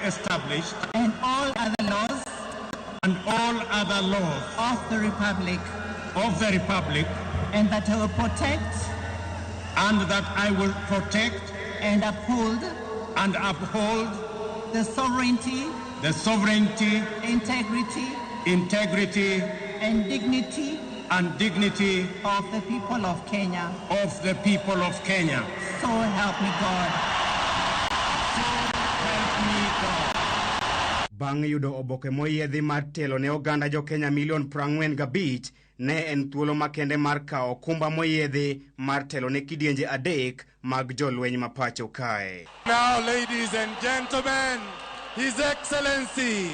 established and all other laws and all other laws of the Republic, of the Republic, and that I will protect and that I will protect and uphold and uphold the sovereignty, the sovereignty, integrity, integrity, and dignity and dignity of the people of Kenya. of the people of Kenya. So help me God. So help me God. Bang' yudo oboke moyiedhi mar telo ne oganda jo-Kenya milion 45, ne en thuolo makende mar kawo okumba moyiedhi mar telo ne kidienje 3 mag jolweny ma pacho kae. Now, ladies and gentlemen, His Excellency,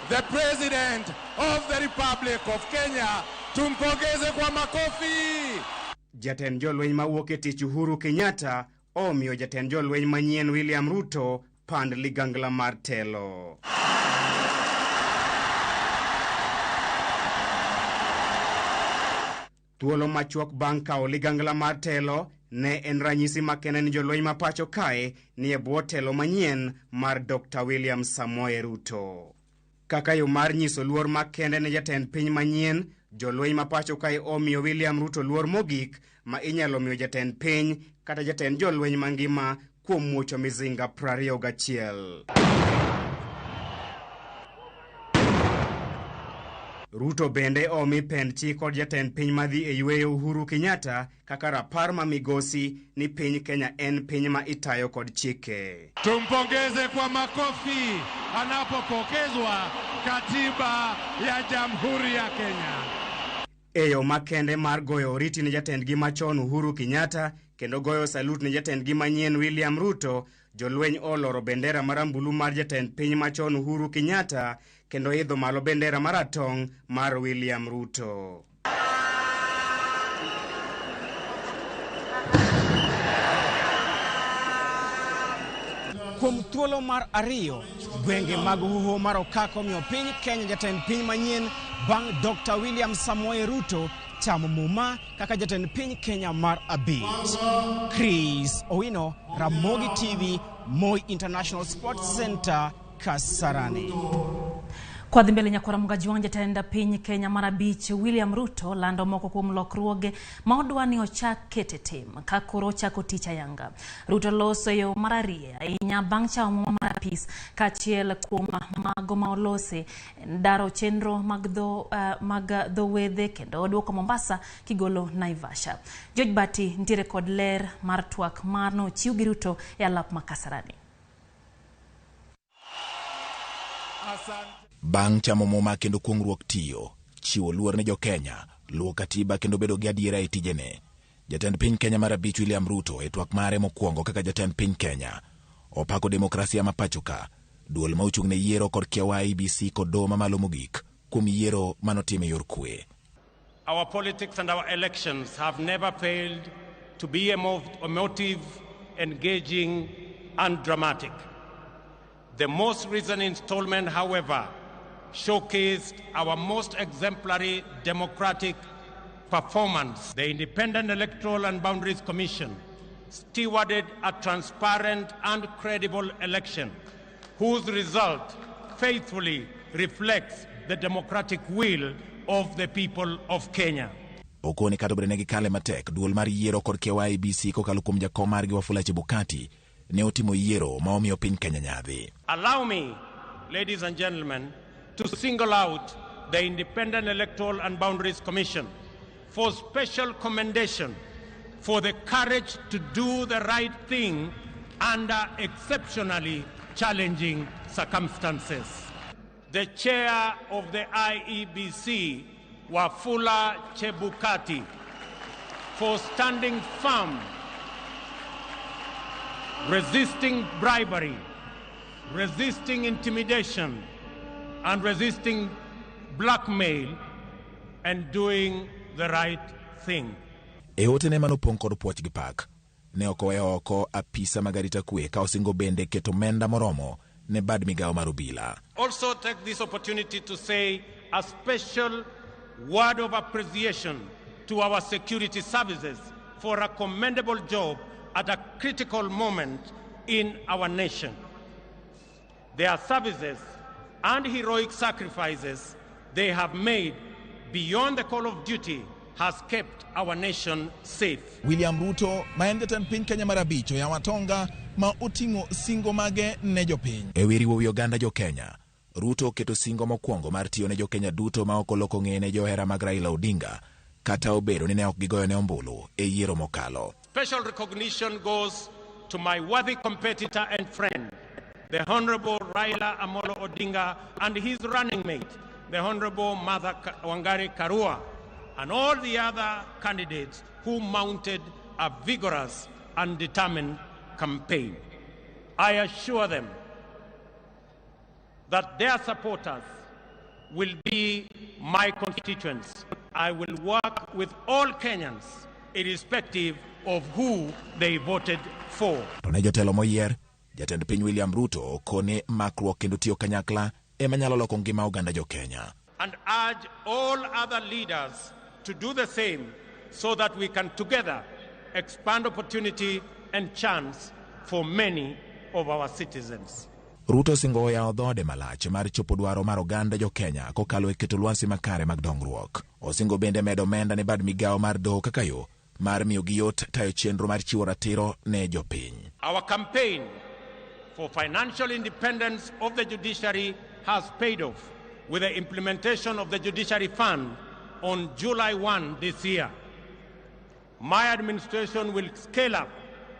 the President of the Republic of Kenya, tumpongeze kwa makofi. Jatend jolweny mawuok e tich Uhuru Kenyatta omiyo jatend jolweny manyien William Ruto pand ligangla mar telo. Thuolo machuok bang' kawo ligangla mar telo ne en ranyisi makende ni jolweny ma pacho kae ni e bwo telo manyien mar Dr. William Samoei Ruto. Kaka yo mar nyiso luor makende ne jatend piny manyien, jolweny ma pacho kae omiyo William Ruto luor mogik ma inyalo miyo jatend piny kata jatend jolweny mangima kuom muocho mizinga 21. Ruto bende omi pend chik kod jatend piny madhi e yweyo Uhuru Kenyatta kaka rapar ma migosi ni piny Kenya en piny ma itayo kod chike. Tumpongeze kwa makofi anapopokezwa katiba ya Jamhuri ya Kenya. E yo makende mar goyo oriti ne jatendgi machon Uhuru Kenyatta kendo goyo salut ne jatendgi manyien William Ruto, jolweny oloro bendera marambulu mar jatend piny machon Uhuru Kenyatta kendo idho malo bendera maratong' mar William Ruto. Kuom thuolo mar 2, gwenge mag Hoho mar Okak omiyo piny Kenya jatend piny manyien bang' Dr. William Samoei Ruto chamo muma kaka jatend piny Kenya mar 5. Chris Owino, Ramogi TV, Moi International Sports Center, Kasarani. Kwa dhi mbele nyakwara Mgajwang' jatend piny Kenya mar 5 William Ruto lando moko kuom lokruoge ma odwa ni ochak kete tim ka koro ochako tich ayanga. Ruto loso yo marariya ahinya bang' chamo muma mar apis kaachiel kuom mago ma olose daro chenro mag dho wedhe kendo duoko Mombasa kigolo Naivasha. George Bati nitiere kod ler mar twak mar nochiw gi Ruto e alap ma Kasarani. Bang' chamo muma kendo kuong'ruok tiyo, chiwo luor ne jo-Kenya, luwo katiba kendo bedo gi adiera e tijene. Jatend piny Kenya mar 5 William Ruto e twak mare mokwongo kaka jatend piny Kenya opako demokrasia ma pacho ka, duol ma ochung' ne yiero kod kiawa IEBC kod doho mamalo mogik kuom yiero manotim e yor kwe. Our politics and our elections have never failed to be emotive, engaging and dramatic. The most recent installment, however, showcased our most exemplary democratic performance. The Independent Electoral and Boundaries Commission stewarded a transparent and credible election whose result faithfully reflects the democratic will of the people of Kenya. Okone kata obedo ne gikale matek, duol mar yiero kod kiawa IEBC kokalo kuom jakom margi Wafula Chebukati ne otimo yiero ma omiyo piny Kenya nyadhi. Allow me, ladies and gentlemen, to single out the Independent Electoral and Boundaries Commission for special commendation for the courage to do the right thing under exceptionally challenging circumstances. The chair of the IEBC, Wafula Chebukati, for standing firm, resisting bribery, resisting intimidation, and resisting blackmail, and doing the right thing. E otene manopong' kod puoch gi pak, ne ok oweyo oko apisa mag arita kwe ka osingo bende keto omenda moromo ne bad migawo mar obila. Also take this opportunity to say a special word of appreciation to our security services for a commendable job at a critical moment in our nation. Their services and heroic sacrifices they have made beyond the call of duty has kept our nation safe. William Ruto ma en jatend piny Kenya mar abich oyawo atonga ma oting'o singo mage ne jopiny. E wi riwo wi oganda jo-Kenya, Ruto oketo singo mokwongo mar tiyo ne jo-Kenya duto ma ok oloko ng'eye ne johera mag Raila Odinga kata obedo ni ne ok gigoyone ombulu e yiero mokalo. Special recognition goes to my worthy competitor and friend, the Honorable Raila Amolo Odinga, and his running mate, the Honorable Martha Wangari Karua, and all the other candidates who mounted a vigorous and determined campaign. I assure them that their supporters will be my constituents. I will work with all Kenyans, irrespective of who they voted for. To ne jotelo moyier, jatend piny William Ruto kone makruok kendo tiyo kanyakla ema nyalo loko ngima oganda jo-Kenya. And urge all other leaders to do the same so that we can together expand opportunity and chance for many of our citizens. Ruto osingo yawo dhoode malach mar chopo dwaro mar oganda jo-Kenya kokalo e keto lwasi makare mag dongruok. Osingo bende medo omenda ne bad migawo mar doho kaka yo mar miyogi yot tayo chenro mar chiwo ratiro ne jopiny. Our campaign for financial independence of the judiciary has paid off with the implementation of the Judiciary Fund on July 1 this year. My administration will scale up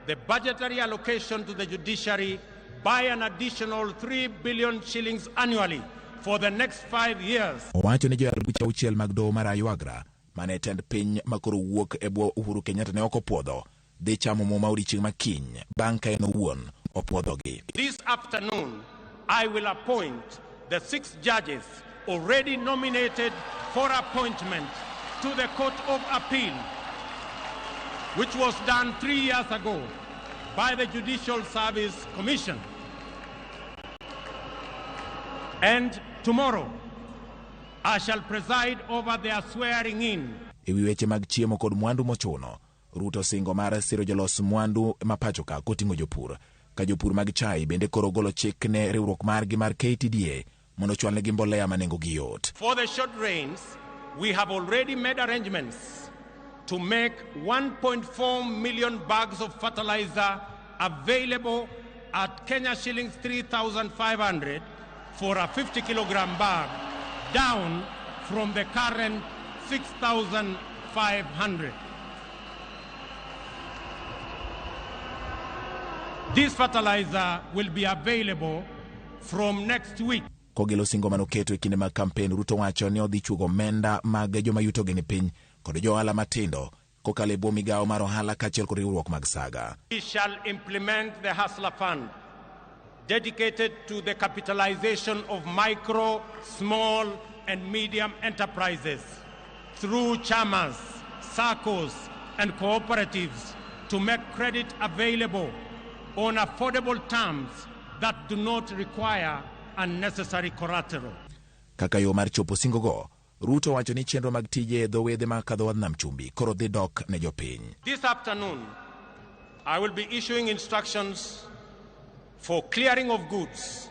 the budgetary allocation to the judiciary by an additional 3 billion shillings annually for the next 5 years. Owacho ni joyal buche auchiel mag doho mar Aywagra mane tend piny makoro wuok e bwo Uhuru Kenyatta ne ok opuodho dhi chamo muma odiechieng' ma kiny bang' ka en owuon opuodhogi. This afternoon, I will appoint the 6 judges already nominated for appointment to the Court of Appeal, which was done 3 years ago by the Judicial Service Commission. And tomorrow, I shall preside over their swearing in. E wi weche mag chiemo kod mwandu mochuno, Ruto singo mar siro jolos mwandu ma pacho ka koting'o jopur. Ka jopur mag chai bende koro golo chik ne riwruok margi mar KTDA mondo ochwalnegi mbolea ma nengogi yot. For the short rains, we have already made arrangements to make 1.4 million bags of fertilizer available at Kenya shillings 3,500 for a 50 kilogram bag, down from the current 6,500. This fertilizer will be available from next week. Kogelo singo manoketo e kinde mag kampen, Ruto wacho ni odhi chuogo omenda mag joma yutogi ni piny kod jo ohala matindo kokalo e bwo migawo mar ohala kaachiel kod riwruok mag saga. We shall implement the Hustler Fund, dedicated to the capitalization of micro, small, and medium enterprises through chamas, SACCOs, and cooperatives to make credit available on affordable terms that do not require unnecessary collateral. Kaka yo mar chopo singogo, Ruto wacho ni chenro mag tije e dho wedhe ma kadho wadh Nam Chumbi koro dhi dok ne jopiny. This afternoon, I will be issuing instructions for clearing of goods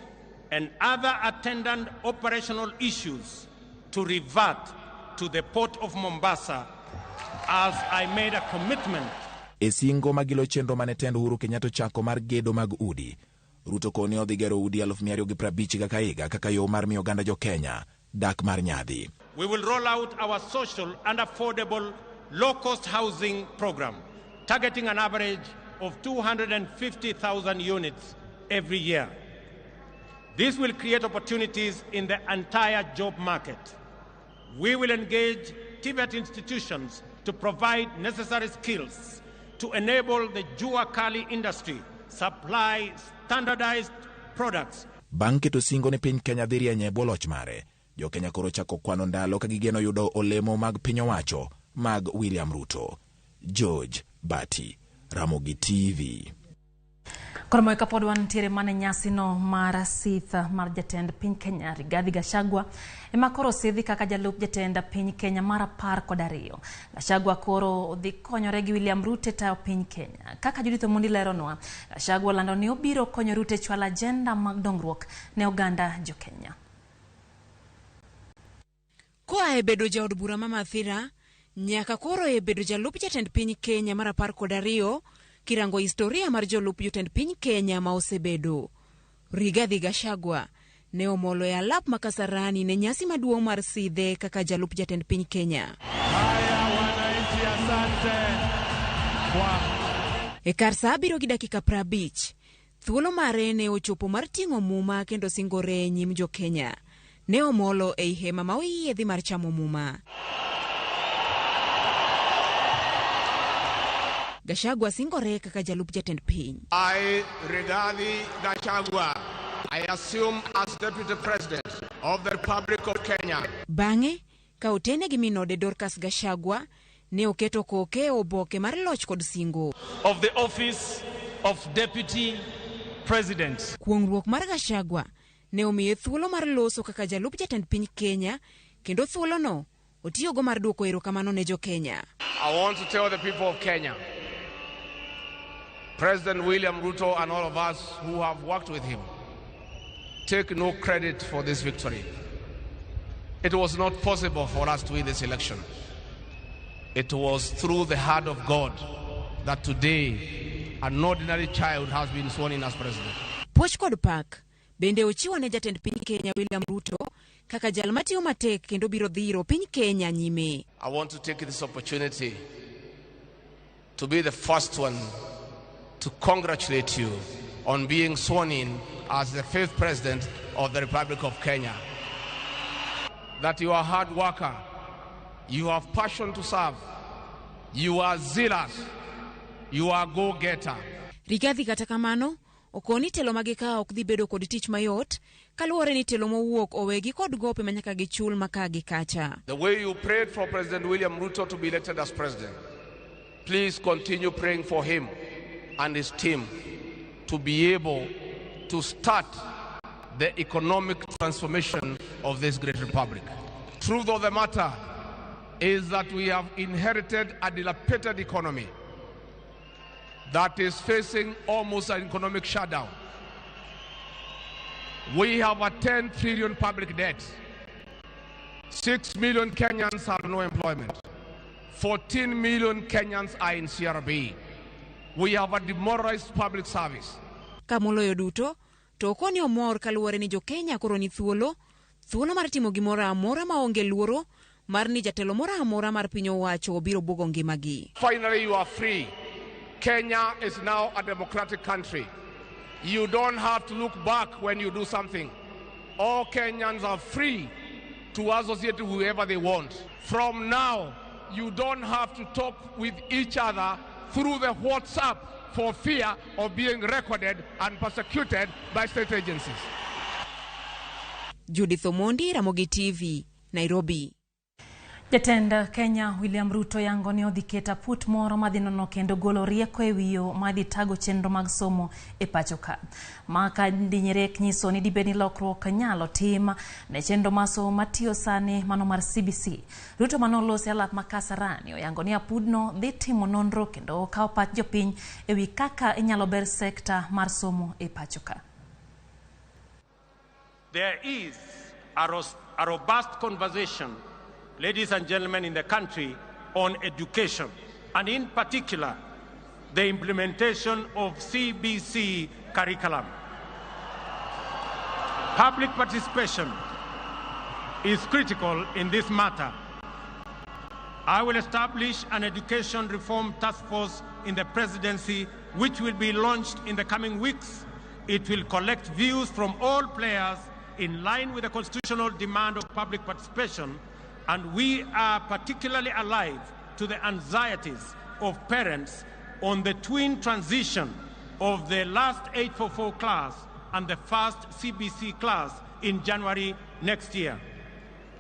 and other attendant operational issues to revert to the port of Mombasa, as I made a commitment. E singo magilo chenro mane tend Uhuru Kenyatta ochako mar gedo mag udi, Ruto koni odhi gero udi 250 higa ka higa kaka yo mar miyo oganda jo-Kenya dak mar nyadhi. We will roll out our social and affordable low-cost housing program, targeting an average of 250,000 units every year. This will create opportunities in the entire job market. We will engage TVET institutions to provide necessary skills to enable the Jua Kali industry supply standardized products. Bang' keto singo ni piny Kenya dhi rieny e bwo loch mare, jo-Kenya koro chako kwano ndalo ka gigeno yudo olemo mag piny owacho mag William Ruto. George Bati, Ramogi TV. Koro moyo kapod wantiere mana e nyasino mar sitha mar jatend piny Kenya Rigathi Gachagua ema koro osidhi kaka jalup jatend piny Kenya mar 12. Gachagua koro dhi konyore gi William Ruto e tayo piny Kenya. Kaka Judith Omondi leronwa, Gachagua olando ni obiro konyo Ruto e chwalo ajenda mag dongruok ne oganda jo Kenya. Koa e bedo jaod bura ma Mathira nyaka koro e bedo jalup jatend piny Kenya mar 12, kirango historia mar jolup jotend piny Kenya ma osebedo. Rigathi Gachagua ne omolo e alap ma Kasarani ne nyasi maduong' mar sidhe kaka jalup jatend piny Kenya. Haya wananchi, asante kwa E kar sa 7:50, thuolo mare ne ochopo mar ting'o muma kendo singore e nyim jo Kenya. Ne omolo ei hema ma oyiedhi mar chamo muma. Gachagua singore kaka jalup jatend piny. I, Rigathi Gachagua, I assume as Deputy President of the Republic of Kenya. Bang'e, ka otene gi minode Dorcas Gachagua, ne oketo koke e oboke mar loch kod singo. Of the office of Deputy President. Kuong'ruok mar Gachagua ne omiye thuolo mar loso kaka jalup jatend piny Kenya, kendo thuolono otiyogo mar duoko erokamano ne jo Kenya. I want to tell the people of Kenya, President William Ruto and all of us who have worked with him, take no credit for this victory. It was not possible for us to win this election. It was through the hand of God that today an ordinary child has been sworn in as president. Puoch kod pak bende ochiwo ne jatend piny Kenya William Ruto kaka jal matiyo matek kendo biro dhiro piny Kenya nyime. I want to take this opportunity to be the first one to congratulate you on being sworn in as the 5th president of the Republic of Kenya. That you are a hard worker, you have passion to serve, you are zealous, you are go-getter. Rigathi kata kamano, okoni telo magikawo ok dhi bedo kod tich mayot, kaluwore ni telo mowuok owegi kod gope ma nyaka gichul maka gi kacha. The way you prayed for President William Ruto to be elected as president, please continue praying for him and his team to be able to start the economic transformation of this great republic. Truth of the matter is that we have inherited a dilapidated economy that is facing almost an economic shutdown. We have a 10 trillion public debt. 6 million Kenyans have no employment. 14 million Kenyans are in CRB. We have a demoralized public service. Ka moloyo duto, to okoni omor kaluwore ni jo Kenya koro ni thuolo, thuolo mar timo gimoro amora maonge luoro mar ni jatelo moro amora mar piny owacho biro buogo ngimagi. Finally, you are free. Kenya is now a democratic country. You don't have to look back when you do something. All Kenyans are free to associate with whoever they want. From now, you don't have to talk with each other through the WhatsApp for fear of being recorded and persecuted by state agencies. Judith Omondi, Ramogi TV, Nairobi. Jatend Kenya William Ruto yango ni odhi keto aput moro madhi nono kendo golo rieko e wiyo madhi tago chenro mag somo e pacho ka. Maka dinyerek nyiso ni dibed ni lokruok nyalo tim ne chenro mar somo matiyo sani mano mar CBC. Ruto manolose alap ma Kasarani oyango ni apudno dhi timo nonro kendo kawo pach jopiny e wi kaka inyalo ber sekta mar somo e pacho ka. There is a robust conversation, ladies and gentlemen, in the country on education, and in particular, the implementation of CBC curriculum. Public participation is critical in this matter. I will establish an education reform task force in the presidency, which will be launched in the coming weeks. It will collect views from all players in line with the constitutional demand of public participation, and we are particularly alive to the anxieties of parents on the twin transition of the last 844 class and the first CBC class in January next year.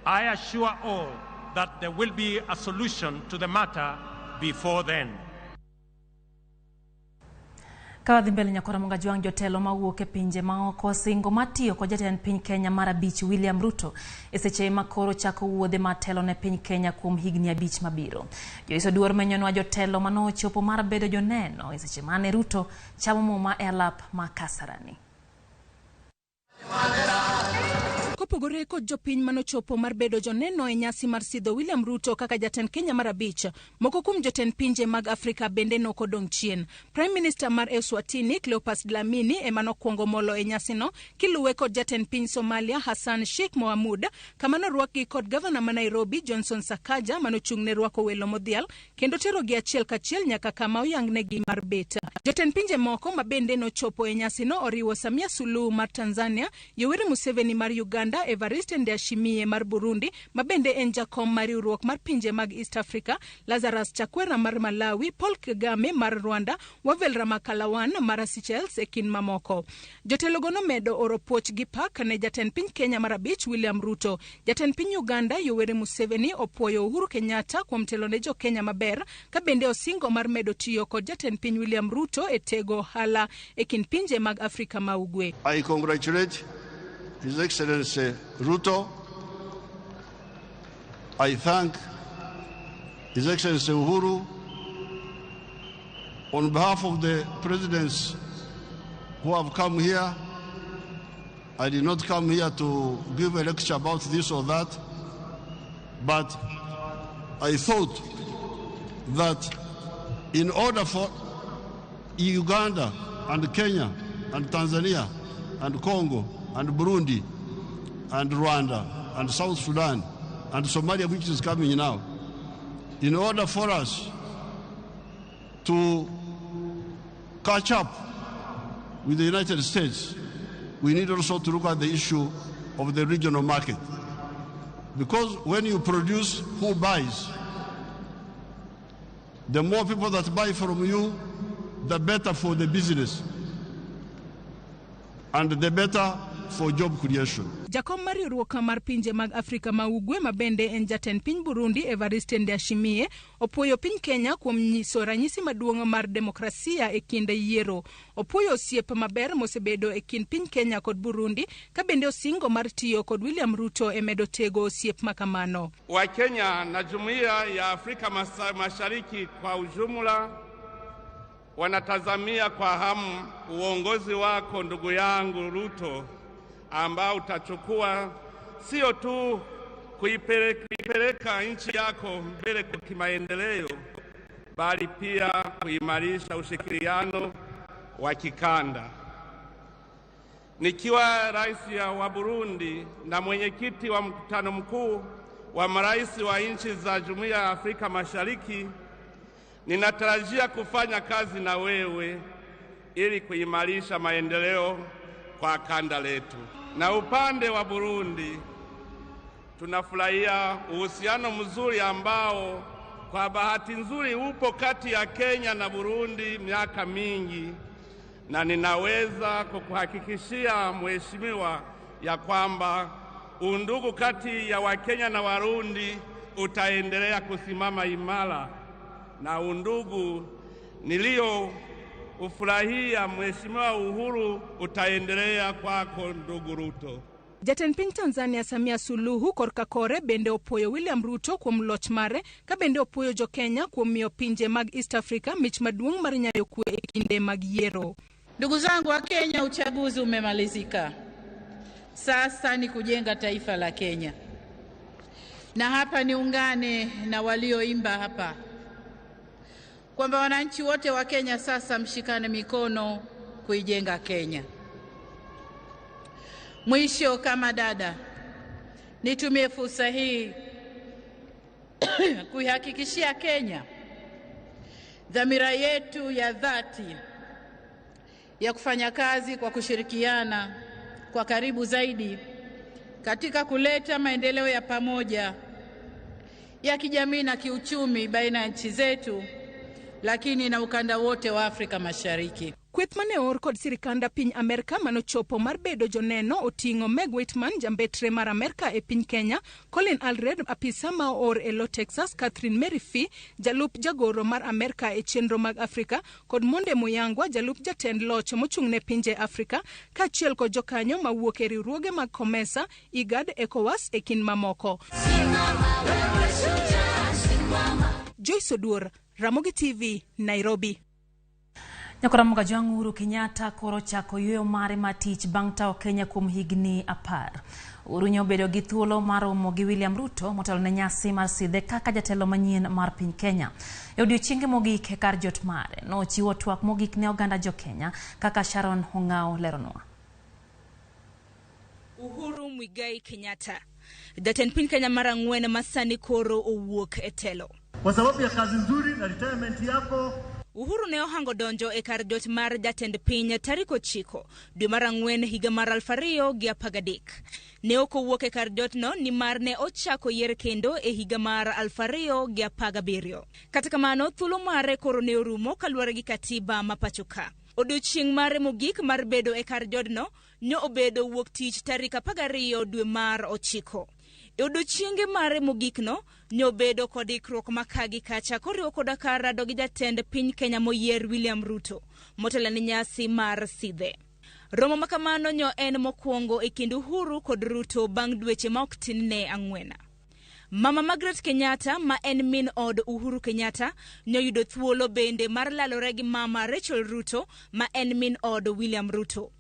I assure all that there will be a solution to the matter before then. Ka wadhi mbele nyakora Mungajwang', jotelo mawuok e pinje maoko singo matiyo kod jatend piny Kenya mar abich William Ruto e seche ma koro chako wuodhe mar telo ne piny Kenya kuom higni 5 mabiro. Joyce Oduor menyonwa jotelo manochopo mar bedo joneno e seche mane Ruto chamo muma e alap ma Kasarani. Kopogore kod jopiny manochopo mar bedo joneno e nyasi mar sidho William Ruto kaka jatend Kenya mar 5, moko kuom jotend pinje mag Afrika bende nokodong' chien. Prime Minister mar Eswatini Cleopas Dlamini ema nokwongo molo e nyasino, kiluwe kod jatend piny Somalia Hassan Sheikh Mohamud, kama norwakgi kod gavana ma Nairobi Johnson Sakaja manochung' ne rwako welo modhial kendo terogi achiel kachiel nyaka kama oyangnegi mar bet. Jotend pinje moko ma bende nochopo e nyasino oriwo Samia Suluhu mar Tanzania, Yoweri Museveni mar Uganda, Evariste Ndayishimiye mar Burundi ma bende en jakom mar riwruok mar pinje mag East Africa, Lazarus Chakwera mar Malawi, Paul Kagame mar Rwanda, Wavel Ramkalawan mar Seychelles e kind mamoko. Jotelogo nomedo oro puoch gi pak ne jatend piny Kenya mar 5 William Ruto. Jatend piny Uganda Yoweri Museveni opuoyo Uhuru Kenyatta kuom telo ne jo Kenya maber, ka bende osingo mar medo tiyo kod jatend piny William Ruto e tego ohala e kind pinje mag Afrika ma Ugwe. I congratulate His Excellency Ruto. I thank His Excellency Uhuru on behalf of the presidents who have come here. I did not come here to give a lecture about this or that, but I thought that in order for Uganda and Kenya and Tanzania and Congo and Burundi and Rwanda and South Sudan and Somalia, which is coming now, in order for us to catch up with the United States, we need also to look at the issue of the regional market. Because when you produce, who buys? The more people that buy from you, the better for the business and the better for job creation. Jakom mar riwruok mar pinje mag Afrika ma Ugwe ma bende en jatend piny Burundi Evariste Ndayishimiye opuoyo piny Kenya kuom nyiso ranyisi maduong' mar demokrasia e kinde yiero. Opuoyo osiep maber mosebedo e kind piny Kenya kod Burundi, ka bende osingo mar tiyo kod William Ruto e medo tego osiep makamano. Wakenya na jumuiya ya Afrika Mashariki kwa ujumla wanatazamia kwa hamu uongozi wako ndugu yangu Ruto, ambao utachukua sio tu kuipeleka nchi yako mbele kwa kimaendeleo, bali pia kuimarisha ushirikiano wa kikanda. Nikiwa rais wa Burundi na mwenyekiti wa mkutano mkuu wa marais wa nchi za Jumuiya ya Afrika Mashariki, ninatarajia kufanya kazi na wewe ili kuimarisha maendeleo kwa kanda letu. Na upande wa Burundi tunafurahia uhusiano mzuri ambao kwa bahati nzuri upo kati ya Kenya na Burundi miaka mingi, na ninaweza kukuhakikishia mheshimiwa ya kwamba undugu kati ya Wakenya na Warundi utaendelea kusimama imara, na undugu nilio ufurahia mheshimiwa Uhuru utaendelea kwako ndugu Ruto. Jatend piny Tanzania Samia Suluhu korka kore bende opuoyo William Ruto kuom loch mare, ka bende opuoyo jo Kenya kuom miyo pinje mag East Africa mich maduong' mar nyayo kwe e kinde mag yiero. Ndugu zangu wa Kenya, uchaguzi umemalizika. Sasa ni kujenga taifa la Kenya. Na hapa niungane na walioimba hapa kwamba wananchi wote wa Kenya sasa mshikane mikono kuijenga Kenya. Mwisho, kama dada, nitumie fursa hii kuihakikishia Kenya dhamira yetu ya dhati ya kufanya kazi kwa kushirikiana kwa karibu zaidi katika kuleta maendeleo ya pamoja ya kijamii na kiuchumi baina ya nchi zetu, lakini na ukanda wote wa Afrika Mashariki. Kweth mane oor kod sirikand piny Amerka manochopo mar bedo joneno oting'o Meg Whitman, jambetre mar Amerka e piny Kenya, Colin Allred, apisa ma oor e lo Texas, Catherine Mary Fee, jalup jagoro mar Amerka e chenro mag Afrika, kod Monde Muyangwa, jalup jatend loch mochung'ne pinje Afrika, kaachiel kod jokanyo mawuok e riwruoge mag COMESA, IGAD, ECOWAS e kind mamoko. Joyce Oduor, Ramogi TV, Nairobi. Nyakoramoga Jwang' Uhuru Kenyatta koro chako yueyo mare mar tich bang' tawo Kenya kuom higni 10. Uhuru nyobedo gi thuolo mar romo gi William Ruto motelo ne nyasi mar sidhe kaka jatelo manyien mar piny Kenya. E odiochienge mogik e kar jot mare, nochiwo twak mogik ne oganda jo Kenya kaka Sharon Ong'ao leronwa. Uhuru Muigai Kenyatta, jatend piny Kenya mar ang'wen ma sani koro owuok e telo. Kwa sababu ya kazi nzuri na retirement yako. Uhuru ne ohango donjo e kar jot mar jatend piny tarik 9 dwe mar 4 higa mar 2013. Ne ok owuok e kar jotno nimar ne ochako yier kendo e higa mar 2017. Kata kamano, thuolo mare koro ne orumo kaluwore gi katiba ma pacho ka. Odiochieng' mare mogik mar bedo e kar jodno ne obedo wuok tich tarik 12 dwe mar 9. E odiochienge mare mogikno ne obedo kod ikruok ma ka gi kacha koriwo koda ka rado gi jatend piny Kenya moyier William Ruto motelo ne nyasi mar sidhe. Romo ma kamano nyo en mokwongo e kind Uhuru kod Ruto bang' dweche ma ok tin ne 4. Mama Margaret Kenyatta ma en min od Uhuru Kenyatta nyoyudo thuolo bende mar lalore gi mama Rachel Ruto ma en min od William Ruto.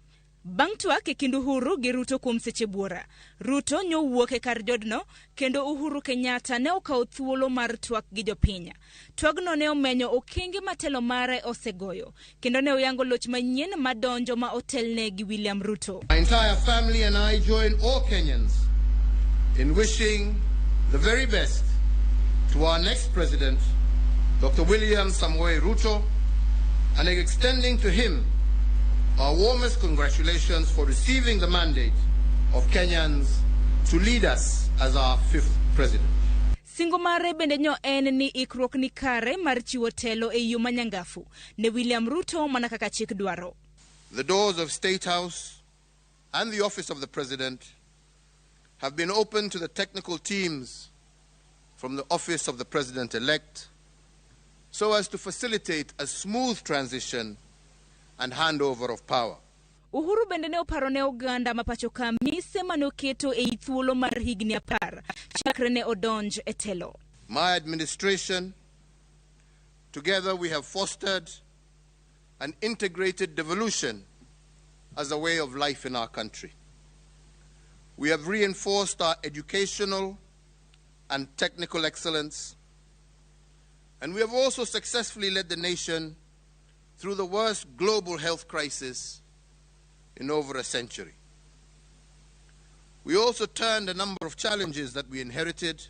Bang' twak e kind Uhuru gi Ruto kuom seche buora, Ruto nyowuok e kar jodno kendo Uhuru Kenyatta ne okawo thuolo mar twak gi jopiny. Twagno ne omenyo okenge ma telo mare osegoyo kendo ne oyango loch manyien madonjo ma otelne gi William Ruto. My entire family and I join all Kenyans in wishing the very best to our next president, Dr. William Samoei Ruto, and extending to him our warmest congratulations for receiving the mandate of Kenyans to lead us as our 5th president. Singo mare bende nyo en ni ikruok ni kare mar chiwo telo e yo manyangafu ne William Ruto mana kaka chik dwaro. The doors of State House and the office of the president have been open to the technical teams from the office of the president-elect so as to facilitate a smooth transition and handover of power. Uhuru bende ne oparo ne oganda ma pacho ka mise mane oketo ei thuolo mar higni 10 chakre ne odonj e telo. My administration, together we have fostered an integrated devolution as a way of life in our country. We have reinforced our educational and technical excellence, and we have also successfully led the nation through the worst global health crisis in over a century. We also turned a number of challenges that we inherited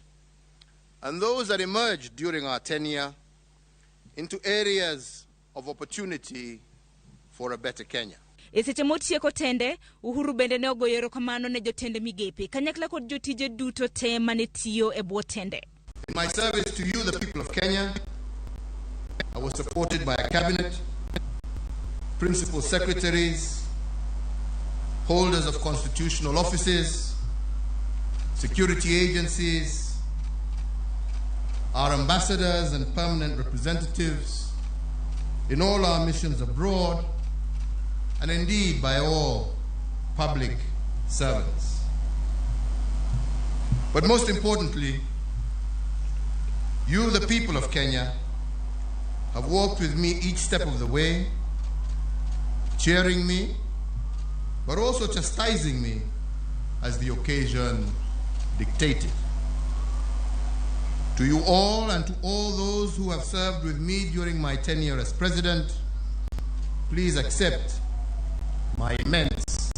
and those that emerged during our tenure into areas of opportunity for a better Kenya. E seche motieko tende, Uhuru bende ne ogoyo erokamano ne jotend migepe kanyakla kod jotije duto te mane tiyo e bwo tende. In my service to you, the people of Kenya, I was supported by a cabinet, principal secretaries, holders of constitutional offices, security agencies, our ambassadors and permanent representatives in all our missions abroad, and indeed by all public servants. But most importantly, you, the people of Kenya, have walked with me each step of the way, cheering me, but also chastising me as the occasion dictated. To you all and to all those who have served with me during my tenure as president, please accept my immense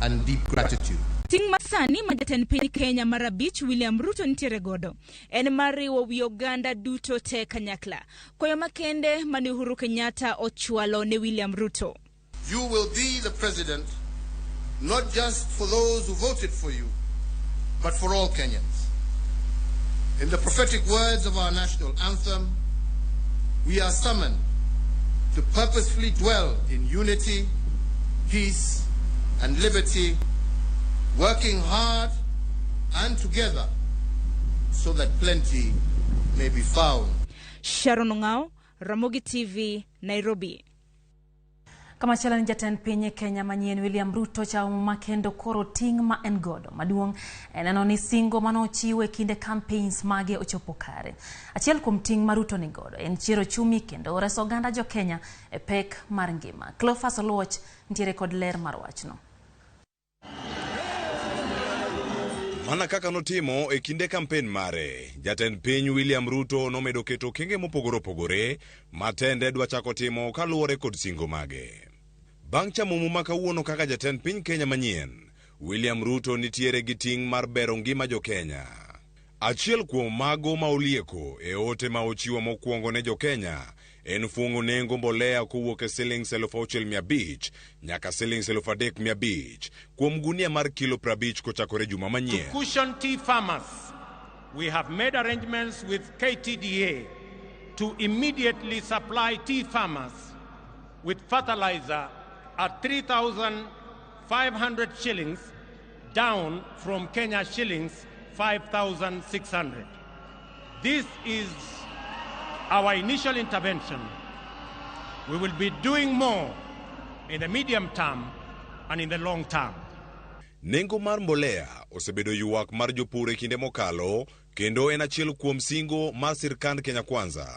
and deep gratitude. Ting' masani ma jatend piny Kenya mar abich William Ruto nitiere godo en mar riwo wi oganda duto te kanyakla. Koyo makende mane Uhuru Kenyatta ochwalo ne William Ruto. You will be the president not just for those who voted for you, but for all Kenyans. In the prophetic words of our national anthem, we are summoned to purposefully dwell in unity, peace, and liberty, working hard and together so that plenty may be found. Sharon Ongao, Ramogi TV, Nairobi. Kamachielo ni jatend piny Kenya manyien William Ruto chamo ma kendo koro ting' ma en godo maduong' en neno ni singo manochiwo e kinde campaigns mage ochopo kare. Achiel kuom ting' ma Ruto ni godo en chiero ochumi kendo reso oganda jo Kenya e pek mar ngima. Cleophas Oluoch nitiere kod ler mar wachno. Mana kaka notimo e kinde kampen mare, jatend piny William Ruto nomedo keto okenge mopogore opogore ma tende dwa chako timo kaluwore kod singo mage. Bang' chamo muma kawuono kaka jatend piny Kenya manyien, William Ruto nitiere gi ting' mar bero ngima jo-Kenya. Achiel kuom mago ma olieko e ote ma ochiwo mokwongo ne jo-Kenya en fuong'o nengo mbolea kowuok e silings 6,500 nyaka silings 3,500 kuom gunia mar kilo 50 kochakore juma manyien. To cushion tea farmers, we have made arrangements with KTDA to immediately supply tea farmers with fertilizer at 3,500 shillings, down from Kenya shillings 5,600. This is our initial intervention. We will be doing more in the medium term and in the long term. Nengo mar mbolea osebedo ywak mar jopur e kinde mokalo kendo en achiel kuom singo mar sirkand Kenya Kwanza.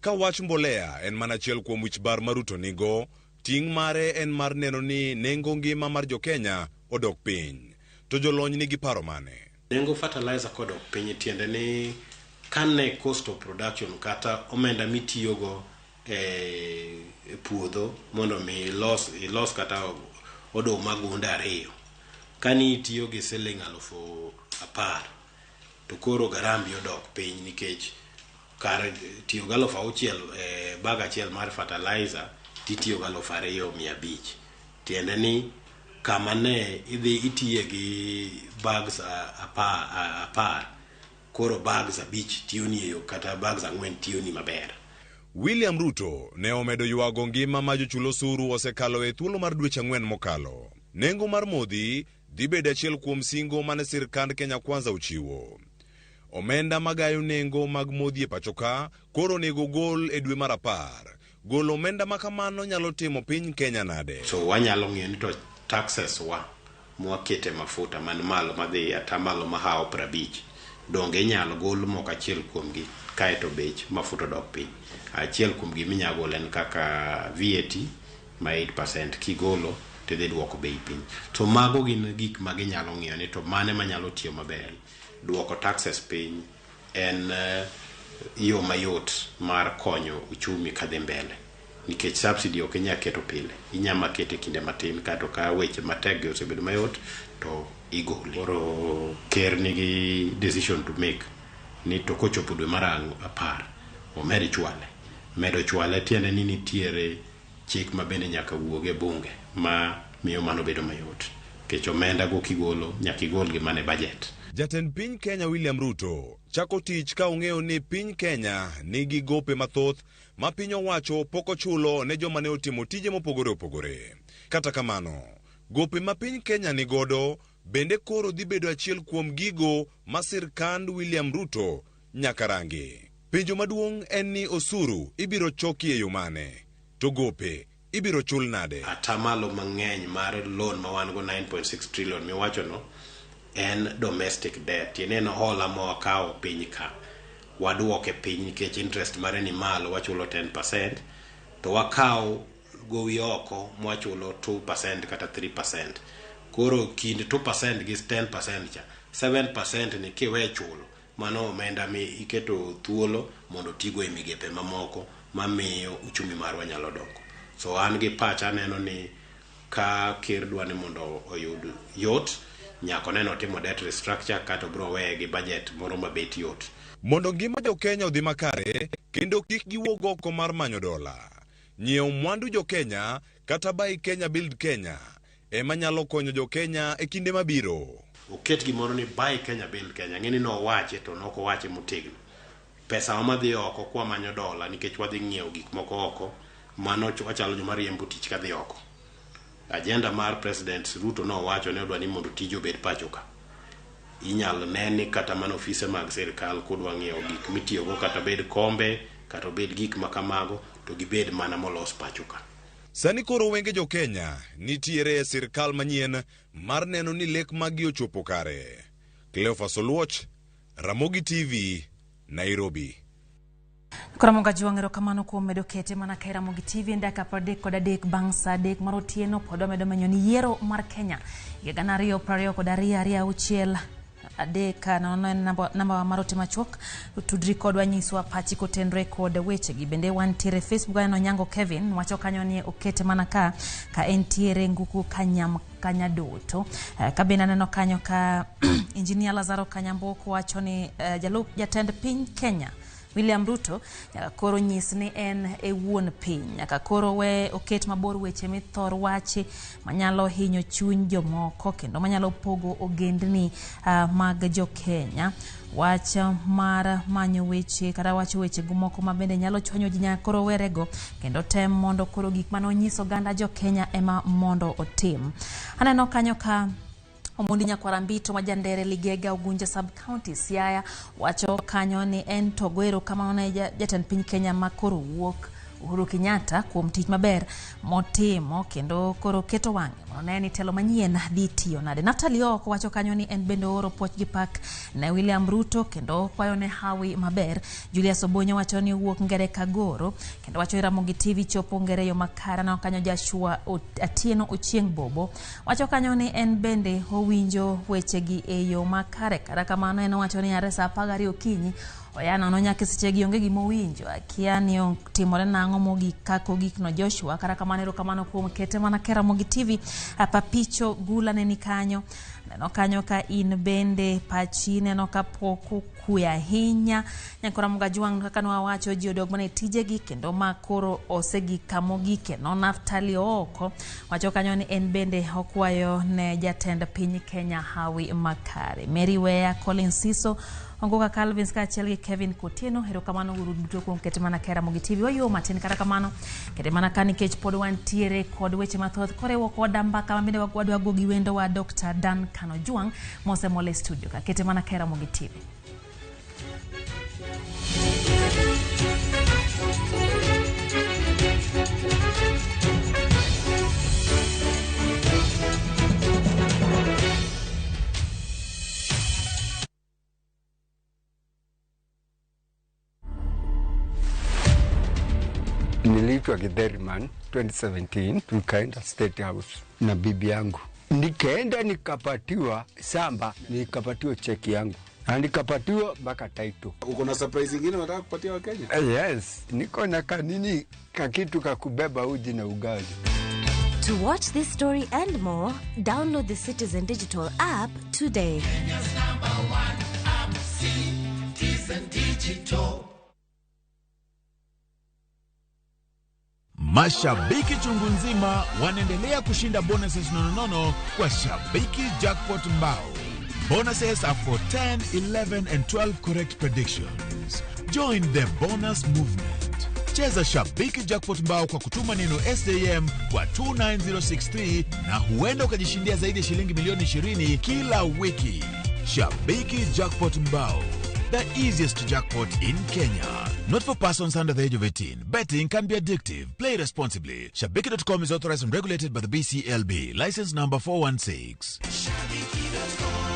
Ka wach mbolea en mana achiel kuom wich bar ma Ruto nigo, ting' mare en mar neno ni nengo ngima mar jo-Kenya odok piny. To jolony nigi paro mane? Nengo fertilizer kodok piny tiende ni kane cost of production kata omenda mitiyogo e puodho mondo mi ilos kata oduma gunde 2, kani itiyo gi siling 10,000 to koro garambi odok piny nikech kar tiyo gi 6,000 e bag achiel mar fertilizer titiyo gi 2,500. Tiende ni kama ne idhi itiye gi bags 10, koro bags 5 tiyoni e yo kata bags 4 tiyoni maber. William Ruto ne omedo ywago ngima ma jochul osuru osekalo e thuolo mar dweche 4 mokalo. Nengo mar modhi dhi bedo achiel kuom singo mane sirkand Kenya Kwanza ochiwo. Omenda magayo nengo mag modhi e pacho ka koro onego gol e dwe mar 10. Golo omenda ma kamano nyalo timo piny Kenya nade? So wanyalo ng'iyo ni to taxes wa mwakete mafuta man malo madhi atamalo mahawo 50, donge inyalo gol moko achiel kuomgi kaeto bech mafuta odok piny. Achiel kuom gi minyalo golo en kaka VAT ma 8% kigolo tidhi duoko bei piny. To mago gin gik ma ginyalo ng'iyo ni to mane manyalo tiyo maber. Duoko taxes piny en yo mayot mar konyo uchumi kadhi mbele, nikech subsidy ok inyal keto pile, inyalo makete kinde matin, kato ka weche matek gi osebedo mayot to igole. Koro ker nigi decision to make ni to kochopo dwe mar 10 omed chwale. Medo chwale tiende ni nitiere chik ma bende nyaka wuog e bunge ma miyo mano bedo mayot, nikech omenda go kigolo nyaka igol gi mane budget. Jatend piny Kenya William Ruto chako tich ka ong'eyo ni piny Kenya nigi gope mathoth ma piny owacho pok ochulo ne joma ne otimo tije mopogore opogore. Kata kamano, gope ma piny Kenya nigodo bende koro dhi bedo achiel kuom gigo ma sirkand William Ruto nyaka rangi. Penjo maduong' en ni osuru ibiro choki e yo mane, to gope ibiro chul nade? Atamalo mang'eny mar loan ma wan go 9.6 trillion miwachono en domestic debt, tiende en hola ma wakawo piny ka waduoke piny nikech interest mare ni malo, wachulo 10%, to wakawo gowi oko mwachulo 2% kata 3%. Koro kind 2% gi 10% cha, 7% ni kiwe chulo mano omenda mi iketo thuolo mondo tigo e migepe mamoko mamiyo uchumi marwa nyalo dongo. So an gi pacha aneno ni ka ker dwa ni mondo oyud yot, nyaka oneno timo debt restructure kata obiro weye gi budget moro mabet yot. Mondo ngima jo-Kenya odhi makare kendo kik giwuog oko mar manyo dola, nyiewo mwandu jo-Kenya kata Buy Kenya Build Kenya ema nyalo konyo jo-Kenya e kinde mabiro. Oket gimoro ni Buy Kenya Build Kenya, ng'eni nowache to nok owache motegno. Pesa wa madhi oko kwa manyo dola nikech wadhi ng'iewo gik moko oko Mano wachalo joma riembo tich kadhi oko. Agenda mar President Ruto nowacho ni odwa ni mondo tije obed pacho ka. Inyalo ne ni kata mana ofise mag sirkal kudwa ng'iewo gik mitiyogo kata bed kombe kata obed gik ma kamago to gibed mana molos pacho ka. Sani koro wenge jo Kenya nitiere e sirkal manyien mar neno ni lek maggi ochopo kare. Cleophas Oluoch, Ramogi TV, Nairobi. Koro Juang' erokamano kuom medo kete mana ka e Ramogi TV dakika 33 bang' saa 3 mar otieno pod wamedo menyo ni yiero mar Kenya higa 2022 2 6 3 0 en namba mar ote machuok. Tudri kodwa nyiswa pachi kotenore kod wechegi. Bende wantiere Facebook aneno Nyango Kevin wacho kanyo ni okete mana ka entiere Nguku Kanyam Kanyadoto. Ka bende aneno kanyo ka Engineer Lazaro Kanyamboko wacho ni jalup jatend piny Kenya William Ruto nyaka koro nyis ni en e wuon piny. Nyaka koro we oket mabor weche mithor wachi manyalo hinyo chuny jomoko kendo manyalo pogo ogendni mag jo Kenya. Wach mar manyo weche kata wacho weche moko ma bende nyalo chwanyo ji nyaka koro werego kendo tem mondo koro gik mane onyiso oganda jo Kenya ema mondo otim. Aneno kanyo ka Omondi Nyakwara Mbito ma Jandere Ligega Ugunja Sub County Siaya wacho kanyo ni en to go erokamano ne jatend piny Kenya ma koro wuok Uhuru Kenyatta kuom tich maber motimo kendo koro keto wang'e mondo ne ni telo manyien dhi tiyo nade. Naftali Oko wacho kanyo ni en bende ooro puoch gi pak ne William Ruto kendo kwayo ne hawi maber. Julius Obonyo wacho ni owuok Ngere Kagoro kendo wacho ni Ramogi TV chopo Ngere yo makare. Aneno kanyo Joshua Atieno Ochieng' Bobo wacho kanyo ni en bende owinjo wechegi e yo makare. Kata kamano en owacho ni are saa 12 okinyi oya nono nyaka sechegi onge gima owinjo, akia ni otimore nang'o mogik kaka ogik no Joshua. Kata kamano erokamano kuom kete mana ka Ramogi TV. Papicho Gula ne ni kanyo, neno kanyo ka in bende pachi neno ka pok okwe ahinya. Nyakora Ramogi Ajwang' kaka nwawacho ji odog mana e tijegi kendo ma koro osegik kamogike no. Naftali Ooko wacho kanyo ni en bende okwayo ne jatend piny Kenya hawi makare. Mary Weya, Collins Siso, Ongoka Calvins kaachiel gi Kevin Kotieno, erokamano uru duto kuom kete mana ka Ramogi TV. Wayuo matin kata kamano kete mana ka nikech pod wantiere kod weche mathoth koriwo koda mbaka ma bende wadwa go gi wendo wa Dr. Duncan Ojwang' mosemol e studio ka. Kete mana ka Ramogi TV. Niliitwa Githeriman 2017, tukaenda State House na bibi yangu, nikaenda nikapatiwa samba, nikapatiwa cheki yangu na nikapatiwa mpaka title. Uko na surprise ingine unataka kupatia Wakenya? Yes, niko na kanini kakitu kakubeba uji na ugali. To watch this story and more, download the Citizen Digital app today. Kenya's number one app, Citizen Digital. Mashabiki chungu nzima wanaendelea kushinda bonuses nononono kwa Shabiki Jackpot Mbao. Bonuses are for 10, 11 and 12 correct predictions. Join the bonus movement. Cheza Shabiki Jackpot Mbao kwa kutuma neno SJM kwa 29063 na huenda ukajishindia zaidi ya shilingi milioni 20 kila wiki. Shabiki Jackpot Mbao, the easiest jackpot in Kenya. Not for persons under the age of 18. Betting can be addictive. Play responsibly. Shabiki.com is authorized and regulated by the BCLB. License number 416. Shabiki.com.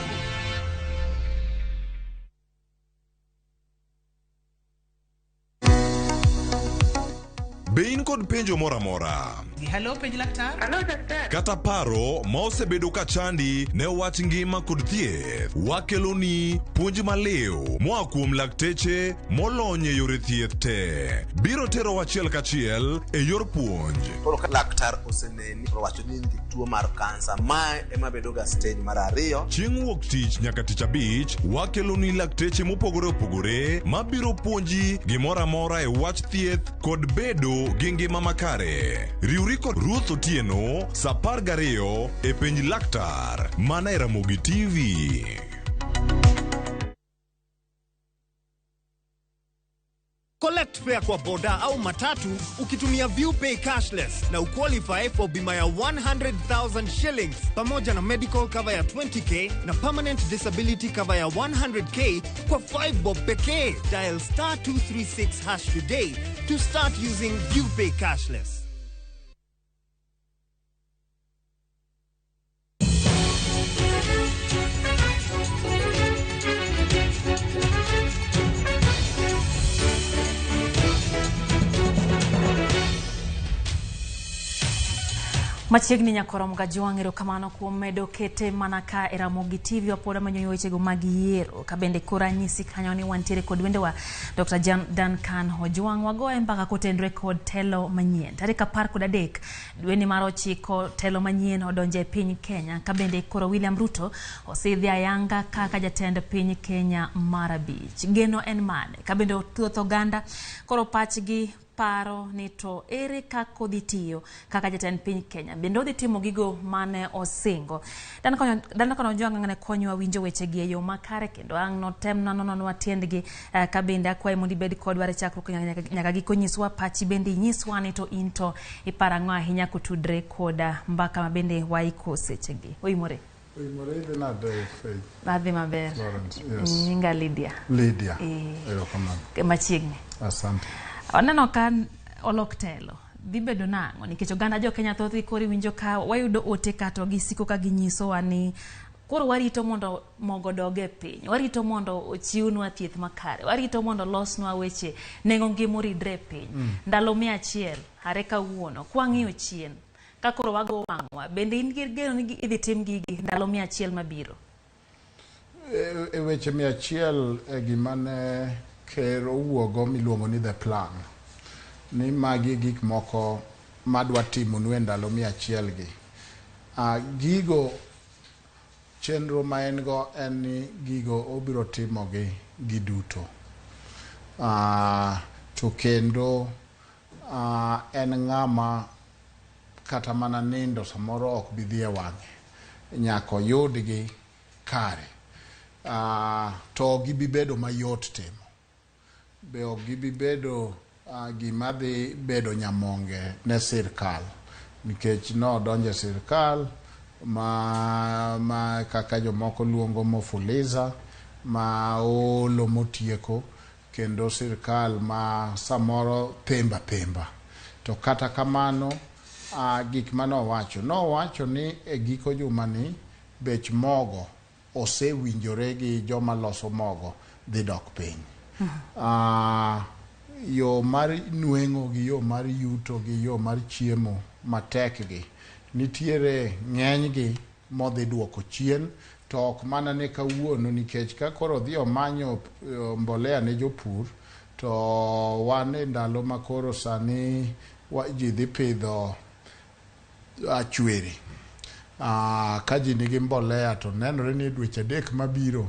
Be in kod penjo moro amora? Hello, penj laktar. Hello, daktari. Kata paro ma osebedo ka chandi ne wach ngima kod thieth, wakeloni puonj maliw moa kuom lakteche molony e yore thieth te. Biro tero achiel kachiel e yor puonj. Koro ka laktar oseneni to owacho ni in gi tuo mar kansa, mae ema bedo ga stage mar ariyo. Chieng' wuok tich nyaka tich abich, wakeloni lakteche mopogore opogore mabiro puonji gimoro amora e wach thieth kod bedo gi ngima makare. Riwri kod Ruth Otieno saa 12 e penj laktar mana e Ramogi TV. Collect fare kwa boda au matatu ukitumia ViewPay cashless na uqualify for bima ya 100,000 shillings pamoja na medical cover ya 20k na permanent disability cover ya 100k kwa 5 bob pekee. Dial star 236 hash today to start using ViewPay cashless. Machiegni nyakoro Mgajwang' erokamano kuom medo kete mana ka e Ramogi TV wapod wamenyo wechego mag yiero ka bende koro anyisi kanyo ni wantiere kod wendewa Dr. Duncan Ojwang' wagoye mbaka kotenore kod telo manyien tarik 13 dweni mar 9 telo manyien odonjo e piny Kenya ka bende koro William Ruto osidhi ayanga kaka jatend piny Kenya mar 5. Geno en mane ka bende thoth oganda koro pachgi paro ni to ere kaka odhi tiyo kaka jatend piny Kenya bende odhi timo gigo mane osingo. Duncan Ojwang' ne konyowa winjo wechegi e yo makare kendo ang' notem nononwa tiendgi ka bende akwayi mondo ibed kodwa e chakruok nyaka giko nyiswa pachi bende inyiswa ni to in to iparo ang'o ahinya kotudre koda mbaka ma bende waiko sechegi. Oimore? Oimore idhi nade Faith? Adhi maber. Florence, yes. Nyinga Lydia. Lydia. Erokamano. Machiegni. Asante. Waneno ka olok telo dhi bedo nang'o nikech oganda jo Kenya thothgi koro iwinjo ka wayudo ote kato gisiko ka ginyisowa ni koro warito mondo mogo dog e piny, warito mondo ochiwnwa thieth makare, warito mondo olosnwa weche nengo ngima oridre e piny. Ndalo 100 are kawuono kwang'iyo chien ka koro wago wang'wa bende in gi geno ni idhi tim gigi ndalo 100 mabiro? E weche 100 e gima ne ker owuogo miluongo ni the plan ni magi gik moko madwa timonu e ndalo 100 gi. Gigo chenro ma en go en ni gigo obiro timogi giduto. To kendo en ng'ama kata mana nindo samoro ok bi dhi e wang'e nyaka oyudgi kare. To ok gibi bedo mayot timo, be ok gibi bedo gima dhi bedo nyamonge ne sirkal nikech nodonjo e sirkal ma kaka jomoko luongo mofuliza ma olo motieko kendo sirkal ma samoro pemba pemba. To kata kamano gik mane owacho ni e giko jumani bech mogo osewinjore gi joma loso mogo dhi dok piny. Yo mar nweng'o gi yo mar yuto gi yo mar chiemo matek gi nitiere ng'enygi modhi duoko chien to ok mana ne kawuono nikech ka koro odhi omanyo mbolea ne jopur to wan e ndalo ma koro sani ji dhi pidho chwiri. Ka ji nigi mbolea to nenore ni dweche 3 mabiro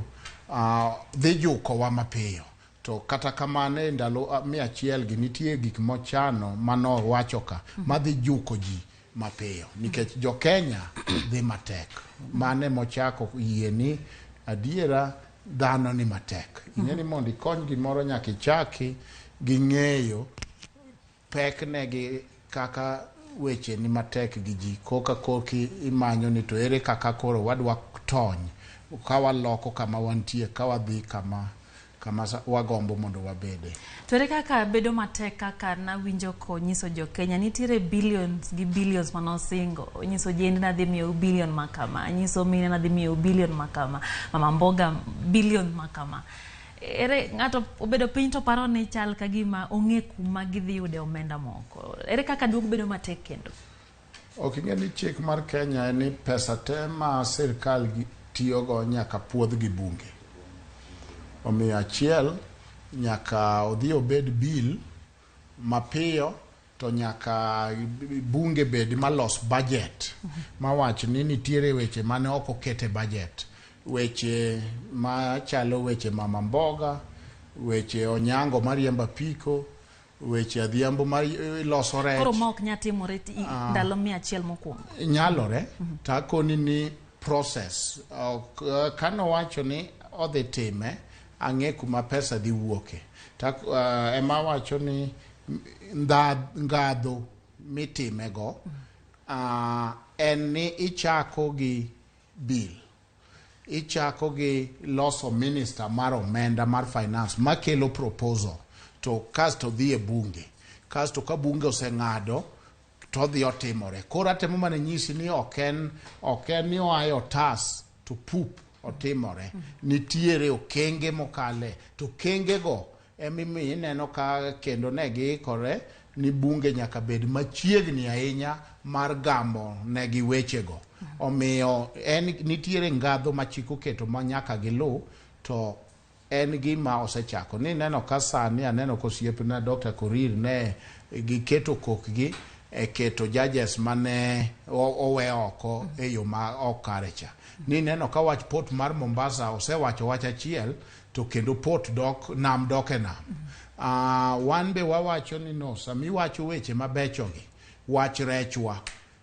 dhi jukowa mapiyo. To kata kamano e ndalo 100 gi nitie gik mochano manowacho ka madhi juko ji mapiyo nikech jo Kenya dhi matek. Mane mochako yie ni adiera dhano ni matek. Ing'e ni mondo ikony gimoro nyaka ichaki gi ng'eyo pekne gi kaka weche ni matek gi ji koka koki imanyo ni to ere kaka koro wadwa tony ka waloko kama wantie ka wadhi kama wagombo mondo wabede. To ere kaka bedo matek kaka nawinjo konyiso jo Kenya nitiere billions gi billions manosingo nyiso jende nadhi miyou billion makama, nyiso mine nadhi miyou billion makama, mama mboga billion makama. Ere ng'ato obedo piny to paro ni chal ka gima ong'e kuma gidhi yude omenda moko. Ere kaka duog bedo matek kendo? Ok ing'e ni chik mar Kenya en ni pesa te ma sirkal tiyogo nyaka puodh gi bunge. Omiyo achiel nyaka odhi obed bill mapiyo to nyaka bunge bed malos budget mawach ni nitiere weche mane ok oket e budget, weche machalo weche mama mboga, weche onyango mariembo apiko, weche adhiambo ma loso rech. Koro ma ok nyal timore ndalo 100 mokwongo. Nyalore to akoni ni process kanowacho ni odhi time ang'e kuma pesa dhi wuoke. Ema wacho ni ngadho mitimego en ni ichako gi bill, ichako gi loso minister mar omenda mar finance makelo proposal, to kasto dhi e bunge, kasto ka bunge oseng'ado to dhi otimore. Koro atemo mana nyisi ni ok en ni oa e otas to pup otimore. Nitiere okenge mokale, to okengego emimiyo ineno ka kendo ne giikore ni bunge nyaka bed machiegni ahinya mar gamo negi wechego. Omiyo en nitiere ngadho ma chik oketo ma nyaka giluw, to en gima osechako. Ni neno ka sani aneno ka osiepna Dr. Korir ne giketo kokgi e keto judges mane owe oko e yo ma ok kare cha. Ni neno ka wach port mar Mombasa osewacho wach achiel, to kendo port dok nam dok e nam. Wan be wawacho ni no, sami wacho weche mabechogi, wach rechwa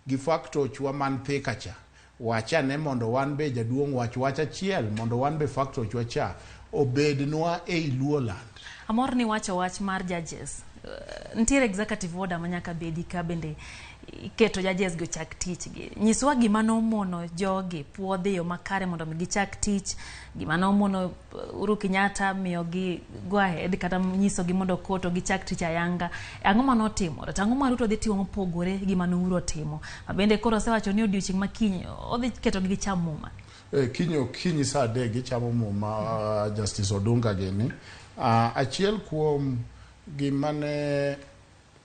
gi faktochwa man Thika cha, wachane mondo wan be jaduong' wach wach achiel mondo wan be faktochwa cha obednwa ei Luoland. Amor ni wacho wach mar judges. Nitiere executive order ma nyaka bedi ka bende iketo judges go chak tich gi. Nyiswa gima nomono jogi puodhi yo makare mondo mi gichak tich, gima nomono Uhuru Kenyatta miyo gi go ahead kata nyisogi mondo koto gichak tich ayanga. Ang'o manotimore? To ang'o ma Ruto dhi timo mopogore gi mane Uhuru otimo? Ma bende koro osewacho ni odiochieng' ma kiny odhi ketogi gicham muma. Kiny okinyi saa 3 gichamo muma, Justice Odunga gini. Achiel kuom gima ne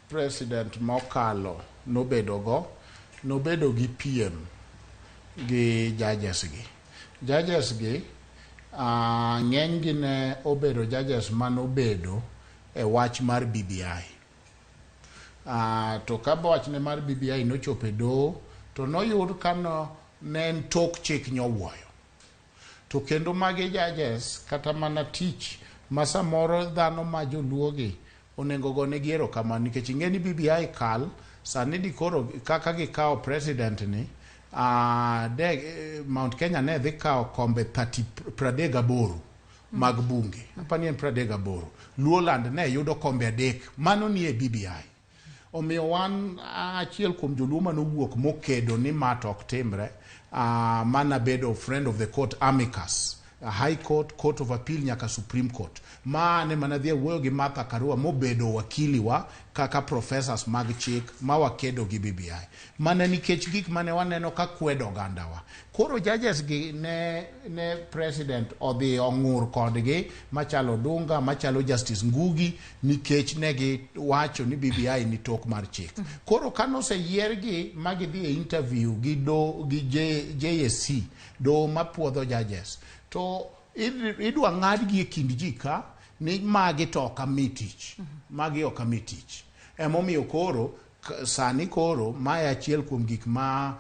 president mokalo nobedo nobedo gi piem gi judges gi. Judges gi ng'eny gi ne obedo judges manobedo e wach mar BBI. To ka wachne mar BBI nochopo e doho, to noyud ka ne en tok chik nyowuoyo. To kendo magi judges kata mana tich ma samoro dhano ma joluogi onego gonegi erokamano, nikech ing'e ni BBI kal sani dikoro kaka gikawo president ni Mount Kenya ne dhi kawo kombe 38 mag bunge, apani en 38. Luoland ne yudo kombe 3, mano nie BBI. Omiyo wan achiel kuom joluo manowuok mokedo ni ma to ok timre, mana bedo friend of the court amicus, High Court, Court of Appeal nyaka Supreme Court. Ma ne mana dhi wuoyo gi Martha Karua mobedo wakili wa kaka professors mag chik ma wakedo gi BBI. Mana nikech gik mane waneno ka kwedo ogandawa. Koro judges gi ne president odhi ong'ur kodgi machalo Odunga, machalo Justice Ngugi, nikech ne giwacho ni BBI ni tok mar chik. Koro kanoseyiergi ma gidhi e interview gi JSC, doho mapuodho judges, to idwa ng'adgi e kind ji ka ni magi to ok ami tich, magi ok ami tich. Emomiyo koro sani koro mae achiel kuom gik ma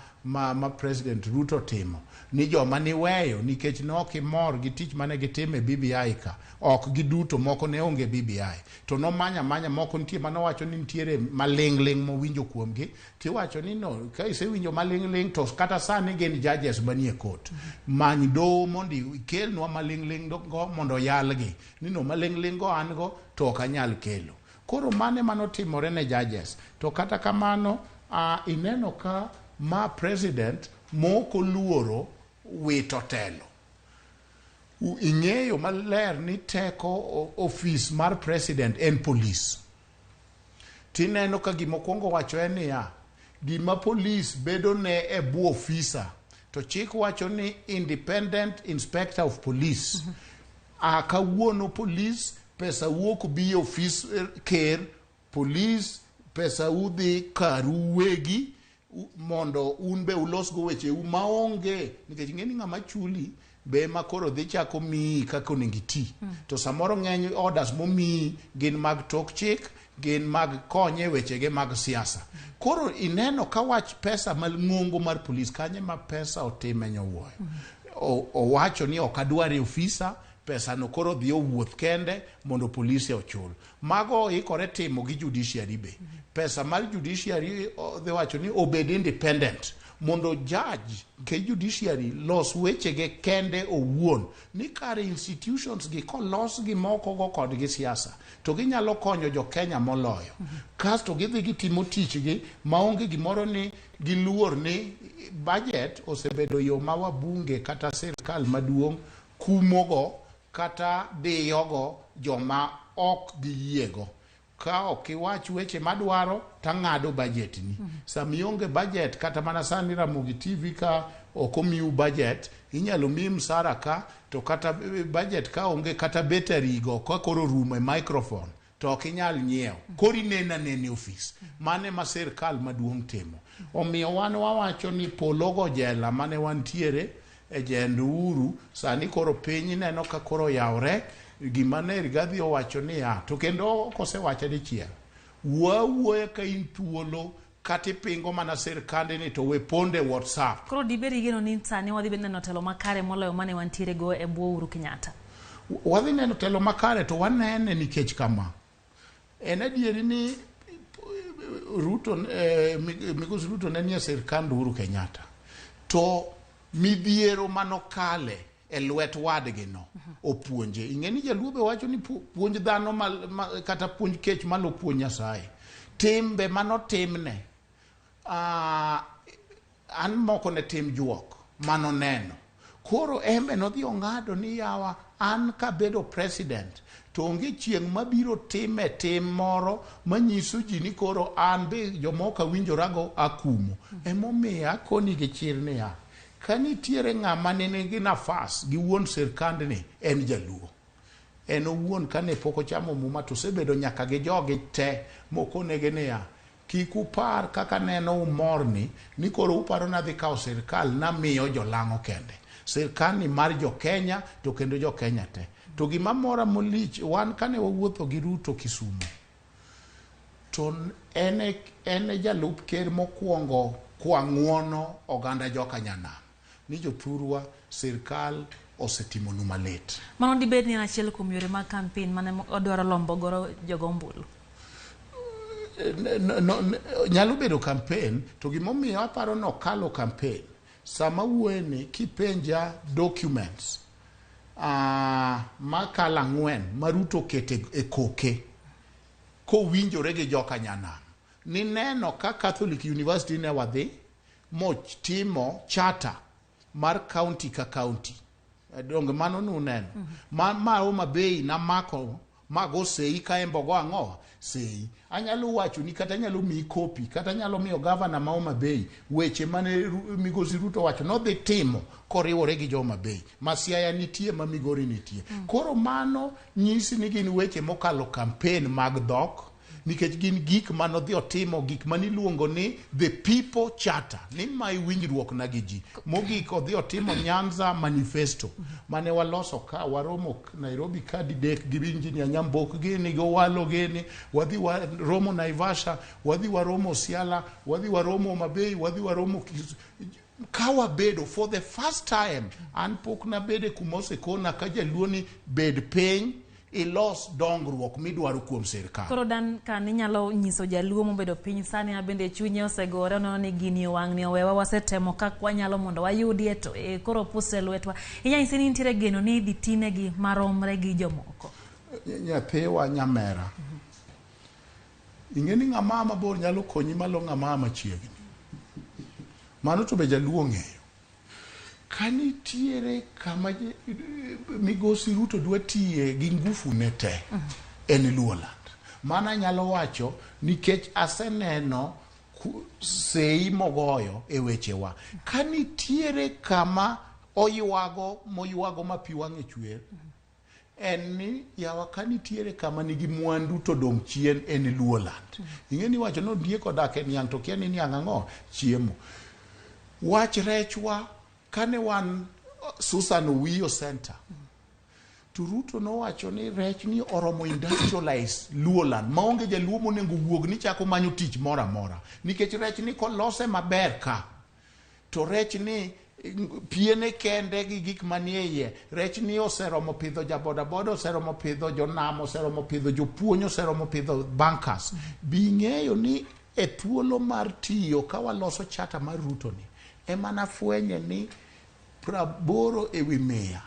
President Ruto timo, ni joma niweyo nikech ne ok imor gi tich mane gitimo e BBI ka, ok giduto, moko ne onge BBI, to nomanya manya moko nitie manowacho ni nitiere maling'ling' mowinjo kuomgi, tiwacho ni no, ka isewinjo maling'ling' to kata sani gin judges manie court, many doho mondo ikelnwa maling'ling' go mondo oyalgi, ni no maling'ling' go an go to ok anyal kelo. Koro mane manotimore ne judges. To kata kamano ineno ka ma president moko luoro wito telo. Ing'eyo maler ni teko ofis mar president en police. Tineno ka gimokwongo wacho en niya, gima police bedo ne e bwo ofisa, to chik wacho ni independent inspector of police. Kawuono police pesa wuok bi ofis ker, police pesa udhi karu wegi mondo un be ulosgo wecheu maonge, nikech ing'e ni ng'ama chuli be ma koro dhi chako miyi kaka onego iti. To samoro ng'eny orders momiyi gin mag tok chik, gin mag konye wechege mag siasa. Koro ineno ka wach pesa malng'ongo mar police kanye ma pesa otime nyowuoyo. Owacho ni ok adwar e ofisa, pesa no koro dhi owuoth kende mondo polise ochul. Mago ikore timo gi judiciary be. Pesa mar judiciary dhi wacho ni obed independent. Mondo judge ke judiciary los wechege kende owuon ni kare institutions gi kolos gi moko go kodgi siasa to ginyalo konyo jo Kenya moloyo. Kasto gidhi gitimo tichgi maonge gimoro ni giluor ni budget osebedo yo ma wabunge kata sirkal maduong' kumogo kata diyogo joma ok giyiego. Ka ok iwach weche madwaro tang'ado budget ni. Sama ionge budget kata mana sani Ramogi TV ka ok omiu budget, inyalo miyi msara ka to kata budget ka onge kata battery go ka koro rumo e microphone to ok inyal nyiewo. Koro ineno anena e ofis. Mano ema sirkal maduong' timo. Omiyo wan wawacho ni pologo jela mane wantiere e jend Uhuru sani koro piny ineno ka koro oyawre. Gima ne Rigathi owacho niya, to kendo ok osewache dichiel, wuo awuoya ka in thuolo kata ipingo mana sirkande ni to we pondo e WhatsApp. Koro dibed gi geno ni sani wadhi bedo neno telo makare moloyo mane wantiere go e bwo Uhuru Kenyatta? Wadhi neno telo makare to wanene nikech kama. En adieri ni Ruto, Migosi Ruto ne nie sirkand Uhuru Kenyatta. To midhiero manokale e lwet wadgi no opuonje. Ing'e ni jaluo be wacho ni puonj dhano kata puonj kech malo puonj Nyasaye. Timbe manotimne, an moko ne tim juok manoneno. Koro embe nodhi ong'ado ni yawa an kabedo president to onge chieng' mabiro time tim moro manyiso ji ni koro an be jomoko awinjorago akumo. Emomiyo akoni gi chir niya, ka nitiere ng'ama ne nigi nafas gi wuon sirkandni en jaluo. En owuon kane pok ochamo muma to osebedo nyaka gi jogi te mokonegi niya, kik upar kaka neno umorni ni koro uparo nadhi kawo sirkal namiyo jolang'o kende. Sirkal ni mar jo Kenya to kendo jo Kenya te. To gima mora molich, wan kane wawuotho gi Ruto Kisumu, to en e jalup ker mokwongo kwa ng'uono oganda joka nyanam ni jothurwa sirkal osetimonu malit. Mano dibed ni en achiel kuom yore mag campaign mane odwaro lombo godo jogo ombulu? Nyalo bedo campaign, to gimomiyo aparo nokalo campaign. Sama wuoye ni kipenja documents makalo 4 ma Ruto okete e koke kowinjore gi joka nyanam. Nineno ka Catholic University ne wadhi motimo charter mar county ka county. Donge mano nuneno? Ma Homa Bay namako mago sei ka embo go ang'o? Sei. Anyalo wacho ni kata anyalo miyi kopi, kata anyalo miyo governor ma Homa Bay weche mane Migosi Ruto wacho nodhi timo koriwore gi jo Homa Bay. Ma Siaya nitie, ma Migori nitie. Koro mano nyisi ni gin weche mokalo campaign mag dhok, nikech gin gik manodhi otimo, gik maniluongo ni the people charter, ni ma winjruok na gi ji. Mogik odhi otimo Nyanza manifesto mane waloso ka waromo Nairobi ka didek gi engineer Nyambok gini gi Owalo gini, wadhi waromo Naivasha, wadhi waromo Siala, wadhi waromo Homa Bay, wadhi waromo ka wabedo for the first time. An pok nabede kuma osekona ka jaluo ni bed piny ilos dongruok midwaro kuom sirkal. Koro dan kan inyalo nyiso jaluo mobedo piny sani ma bende chunye osegore oneno ni gini owang'ni owewa wasetemo kaka wanyalo mondo wayudie to koro puse lwetwa. Inyalo nyise ni nitiere geno ni idhi tinegi maromre gi jomoko. Nyathiwa nyamera. Ing'e ni ng'ama mabor nyalo konyi malo ng'ama machiegni. Mano to be jaluo ong'eyo. Ka nitiere kama Migosi Ruto dwa tiye gi ngufu ne te, en Luoland. Mano anyalo wacho nikech aseneno sei mogoyo e wechewa. Ka nitiere kama oywago moywago ma pi wang'e chwer, en ni yawa ka nitiere kama nigi mwandu to dong' chien en Luoland. Ing'e ni wacho ni ondiek odak e niang' to kia ni niang' ang'o? Chiemo. Wach rechwa kane wan Susan Owiyo Center, to Ruto nowacho ni rech ni oromo industrialize Luoland maonge jaluo monego wuog ni chako manyo tich moro amora nikech rech ni kolose maber ka to rech ni piene kende gi gik manie iye, rech ni oseromo pidho ja boda boda, oseromo pidho jonam, oseromo pidho jopuonj, oseromo pidho bankers. Bi ng'eyo ni e thuolo mar tiyo ka waloso charter mar Ruto ni Ema nafwenye ni 80%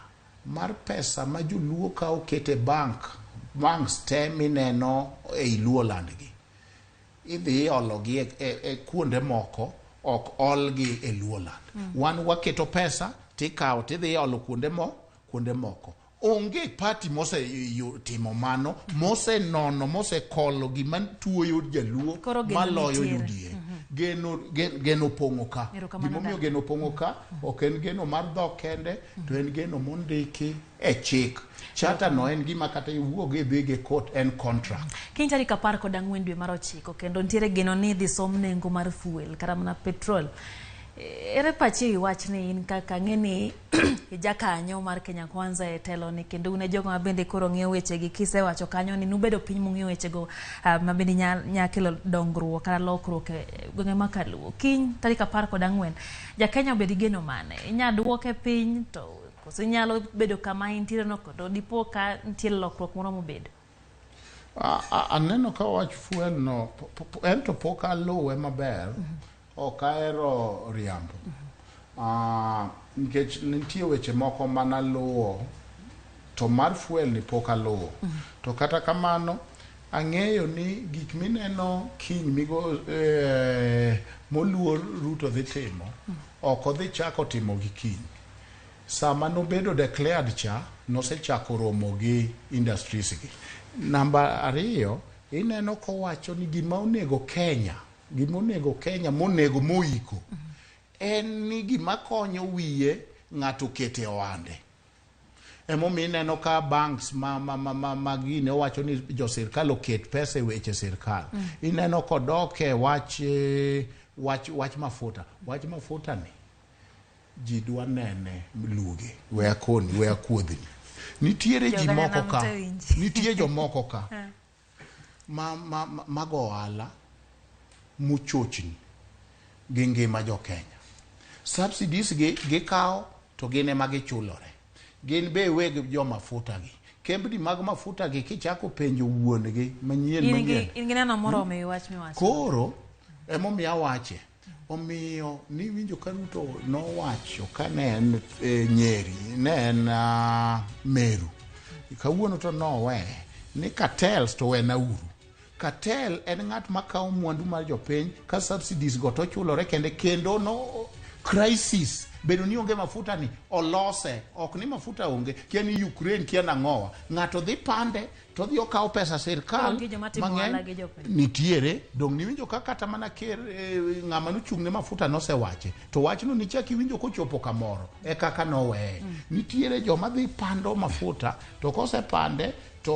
mar pesa ma joluo kawo kete bank, banks te mineno ei Luoland gi, idhi iologi e kuonde moko, ok olgi e Luoland. Wan waketo pesa tikawo tidhi iolo kuonde moko. Onge party mose timo mano, mosenono, mosekolo gima tuoyo jaluo Koro geno maloyo nitiere. UDA. Geno pong'o ka. Erokamano, Gimomiyo Dan. geno pong'o ka ok en geno mar dhok kende, to en geno mondiki e chik. Charter no en gima kata iwuog idhi gi court en contract. Kiny tarik 14 dwe mar 9 kendo nitiere geno ni idhi som nengo mar fuel kata mana petrol. Ere pachi ewi wachni in kaka ng'e ni ijakanyo mar Kenya Kwanza e telo ni kendo un e jogo ma bende koro ng'iyo wechegi kisewacho kanyo ni nubedo piny mung'iyo wechego ma bende nya kelo dongruok kata lokruok e gwenge ma kaluo. Kiny tarik 14 ja Kenya obed gi geno mane? Inya duoke piny to koso inyalo bedo kama intiere no kendo dipo ka nitie lokruok moro mobedo? Aneno ka wach fuel no en to pok aluwe maber. Ok ahero riambo. Nikech nitie weche moko manaluwo to mar fuel ni pok aluwo. To kata kamano ang'eyo ni gik mineno kiny migo moluor Ruto dhi timo ok odhi chako timo gi kiny. Sama nobedo declared cha, nosechako romo gi industries gi. Namba 2, ineno kowacho ni gima onego Kenya, gima onego Kenya monego moiko en ni gima konyo wiye ng'ato kete ohande. Emomiyo ineno ka banks ma gine owacho ni jo sirkal oket pesa e weche sirkal. Ineno kodok e wach mafuta. Wach mafuta ni ji dwa nene luge, we akoni, we akuodhni. Nitiere ji moko ka, nitie jomoko ka ma mago ohala mochochni gi ngima jo Kenya. Subsidies gi gikawo to gin ema gichulore. Gin be weg jo mafuta gi. Kembni mag mafuta gi kichako penjo wuon gi manyien manyien. In gi neno moromo e wach miwacho. Koro emomiyo awache. Omiyo niwinjo ka Ruto nowacho ka ne en Nyeri, ne en Meru. Kawuono to nowe ni cartels to wenauru. Cartel en ng'at makawo mwandu mar jopiny ka subsidies go to chulore kende kendo no crisis bedo ni onge mafuta ni olose ok ni mafuta onge kia ni Ukraine kia nang'owa ng'ato dhi pande to odhi okawo pesa sirkal mang'eny nitiere dong niwinjo ka kata mana ker ng'ama nochung' ne mafuta nosewache to wachno nichak iwinjo kochopo kamoro e kaka noweye. Nitiere joma dhi pando mafuta to kosepande to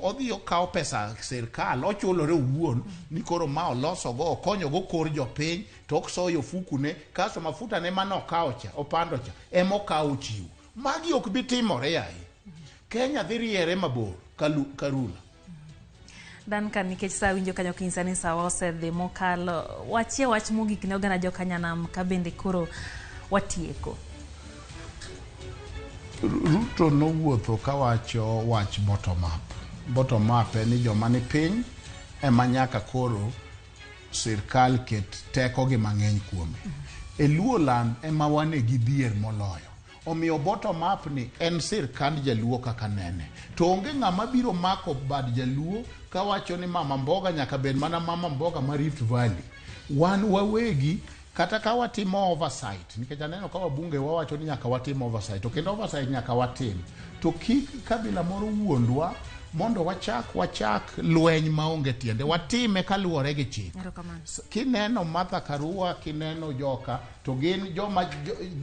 odhi okawo pesa sirkal ochulore owuon ni koro ma olosogo okonyogo kor jopiny to osoyo ofukune kasto mafuta ne manokawo cha opando cha ema okawo ochiwo. Magi ok bi timore yaye. Kenya dhi riere mabor karula. Duncan, nikech sa winjo kanyo kinyisa ni sawa osedhi mokalo, wachie wach mogik ne oganda jokanyanam ka bende koro watieko. Ruto nowuotho kawacho wach bottom up. Bottom up en ni joma ni piny ema nyaka koro sirkal ket tekogi mang'eny kuome. E Luoland ema wane gi dhier moloyo. Omiyo bottom up ni en sirkand jaluo kaka nene. To onge ng'ama biro mako bad jaluo kawacho ni mama mboga nyaka bed mana mama mboga ma Rift Valley. Wan wawegi kata ka watimo oversight, nikech aneno ka wabunge wawacho ni nyaka watim oversight, to kendo oversight nyaka watim. To kik kabila moro wuondwa mondo wachak lweny maonge tiende, watime kaluwore gi chik. Kineno Martha Karua, kineno joka, to gin joma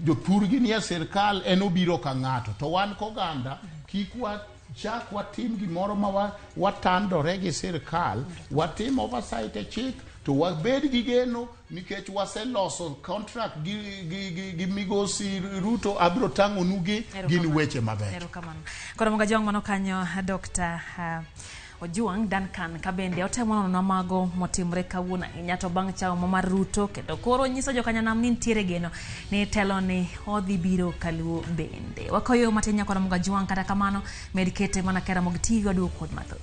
jothurgi nie sirkal en obiro ka ng'ato. To wan koganda, kik wachak watim gimoro ma watandore gi sirkal, watim oversight e chik, to wabed gi geno nikech waseloso contract gi migosi Ruto abiro tang'onu gi gin weche mabecho. Erokamano. Koro moga jong mano kanyo Dr. Ojuang Duncan kabende otemo nono mago motimre kawuono ahinya to bang' chamo mar Ruto kendo koro nyiso jokanyanam ni nitiere geno ni telo ni odhi biro kaluo bende. Wakoyo matin nyakora moga Juang kata kamano med kete mana kera mog TV waduogo kod mathoth.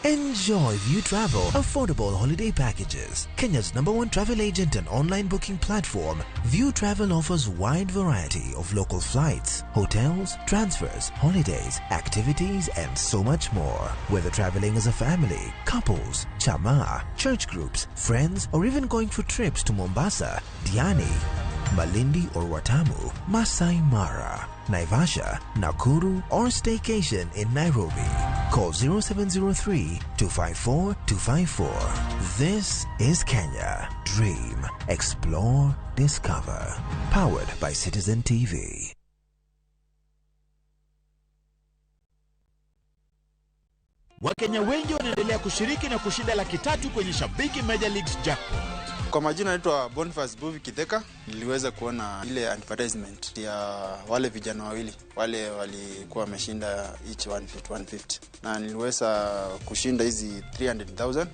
Enjoy View Travel affordable holiday packages. Kenya's number one travel agent and online booking platform, View Travel offers wide variety of local flights, hotels, transfers, holidays, activities, and so much more. Whether traveling as a family, couples, chama, church groups, friends, or even going for trips to Mombasa, Diani, Malindi or Watamu, Masai Mara, Naivasha, Nakuru, or staycation in Nairobi. Call 0703 254 254. This is Kenya. Dream, explore, discover. Powered by Citizen TV. Wakenya wengi wanaendelea kushiriki na kushinda 300,000 kwenye Shabiki Major Leagues Jackpot. Kwa majina naitwa Boniface Buvi Kitheka. Niliweza kuona ile advertisement ya wale vijana wawili wale walikuwa wameshinda each 150 150, na niliweza kushinda hizi 300,000.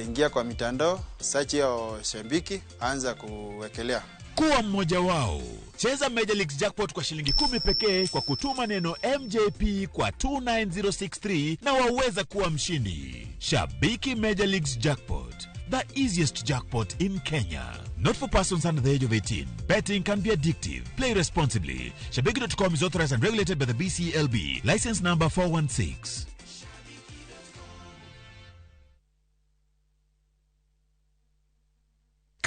Ingia kwa mitandao, search hiyo Shabiki, anza kuwekelea. Kuwa mmoja wao. Cheza Major Leagues Jackpot kwa shilingi 10 pekee kwa kutuma neno MJP kwa 29063 na waweza kuwa mshindi. Shabiki Major Leagues Jackpot, the easiest jackpot in Kenya. Not for persons under the age of 18. Betting can be addictive. Play responsibly. Shabiki.com is authorized and regulated by the BCLB. License number 416.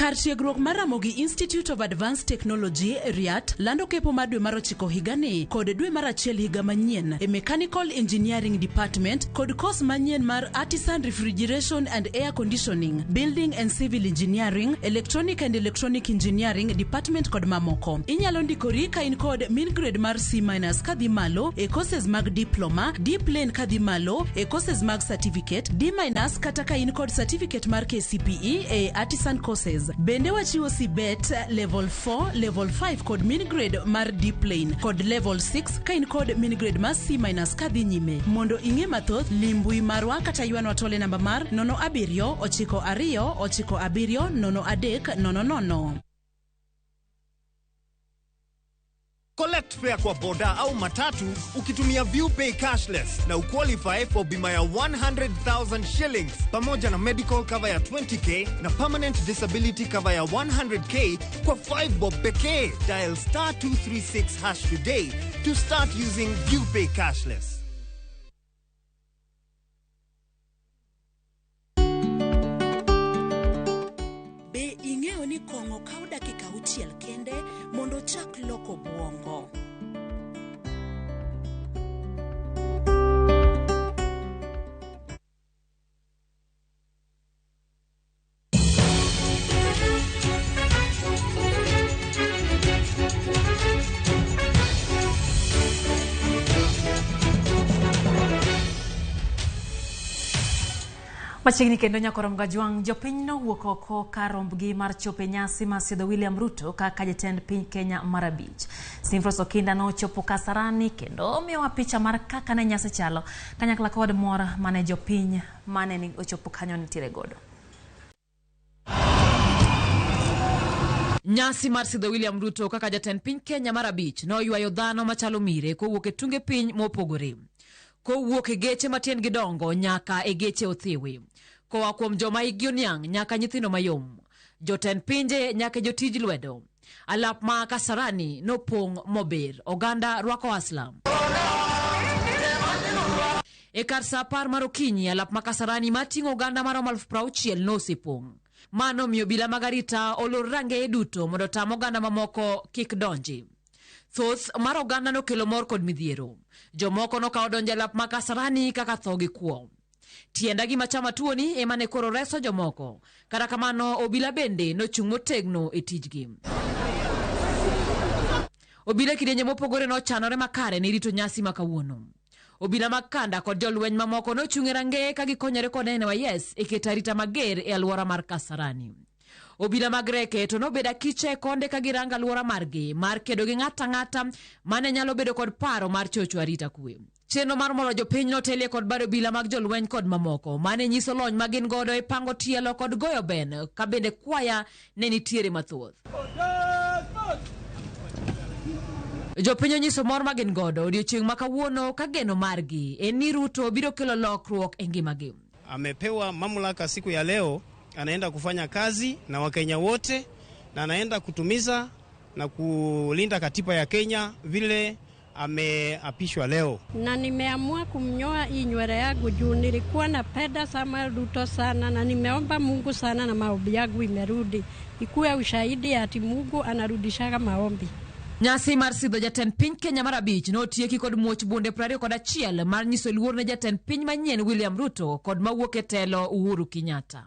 Kar tiegruok mar Ramogi Institute of Advanced Technology RIAT lando kepo mar dwe mar 9 higani kod dwe mar 1 higa manyien e Mechanical Engineering Department kod course manyien mar Artisan Refrigeration and Air Conditioning, Building and Civil Engineering, Electronic and Electronic Engineering Department kod mamoko. Inyalo ndikori ka in kod min grade mar C- kadhi malo e courses mag diploma, D plain kadhi malo e courses mag certificate, D- kata ka in kod certificate mar KCPE e Artisan courses. Bende wachiwo CBET level 4, level 5 kod min grade mar D plain kod level 6 ka in kod min grade mar C- kadhi nyime. Mondo ing'e mathoth, limbui marwa kata ywanwa tole namba mar 07 92 97 03 00. Collect fare kwa boda au matatu ukitumia ViewPay cashless na uqualify for bima ya 100,000 shillings pamoja na medical cover ya 20k na permanent disability cover ya 100k kwa 5 bob pekee. Dial star 236 hash today to start using ViewPay cashless. Be ing'eyo ni kong'o kawo dakika 6 kende mondo ochak loko bwongo? Machiegni kendo nyakoro Mgajwang' jopiny nowuok oko kar rombgi mar chopo e nyasi mar sidho William Ruto kaka jatend piny Kenya mar 5. Simfros Okinda nochopo Kasarani kendo omiyowa picha mar kaka ne nyasi chalo kanyakla kod mor mane jopiny mane ochopo kanyo nitiere godo. Nyasi mar sidho William Ruto kaka jatend piny Kenya mar 5 noywayo dhano machalo mire kowuok e tunge piny mopogore. Kowuok e geche matiendgi dongo nyaka e geche othiwi. Koa kuom joma hikgi oniang' nyaka nyithindo mayom. Jotend pinje nyaka jotij lwedo. Alap ma Kasarani nopong' mober. Oganda rwako aslam. E kar saa 10 mar okinyi, alap ma Kasarani mating'o oganda maromo 60,000 nosepong'. Mano miyo obila mag arita olor rangeye duto mondo otam oganda mamoko kik donji. Thoth mar oganda nokelo mor kod midhiero. Jomoko nokawo donjo e alap ma Kasarani kaka tho gi kuo. Tienda gima chama tuoni ema ne koro reso jomoko. Kata kamano obila bende nochung' motegno e tijgi. Obila kidienje mopogore nochanore makare ne rito nyasi ma kawuono. Obila mag kanda kod jolweny mamoko nochung' e rangeye ka gikonyore kod NYS e keto arita mager e alwora mar Kasarani. Obila mag reke to nobedo akicha e konde ka girango alwora margi mar kedo gi ng'ato ang'ata mane nyalo bedo kod paro mar chocho arita kwe. Chenro mar moro jopiny notelie kod bad obila mag jolweny kod mamoko mane nyiso lony ma gin godo e pango tielo kod goyo ben ka bende kwaya ne nitiere mathoth. Jopiny onyiso mor ma gin godo odiochieng' ma kawuono ka geno margi en ni Ruto biro kelo lokruok e ngimagi. Amepewa mamlaka siku ya leo, anaenda kufanya kazi na Wakenya wote na anaenda kutumiza na kulinda katiba ya Kenya vile ameapishwa leo. Na nimeamua kumnyoa hii nywele yangu juu nilikuwa napenda Samuel Ruto sana, na nimeomba Mungu sana na maombi yangu imerudi, ikuwe ushahidi ati Mungu anarudishaga maombi. Nyasi mar sidho jatend piny Kenya mar abich notieki kod muoch bunde 21 mar nyiso luor ne jatend piny manyien William Ruto kod mawuok e telo Uhuru Kenyatta.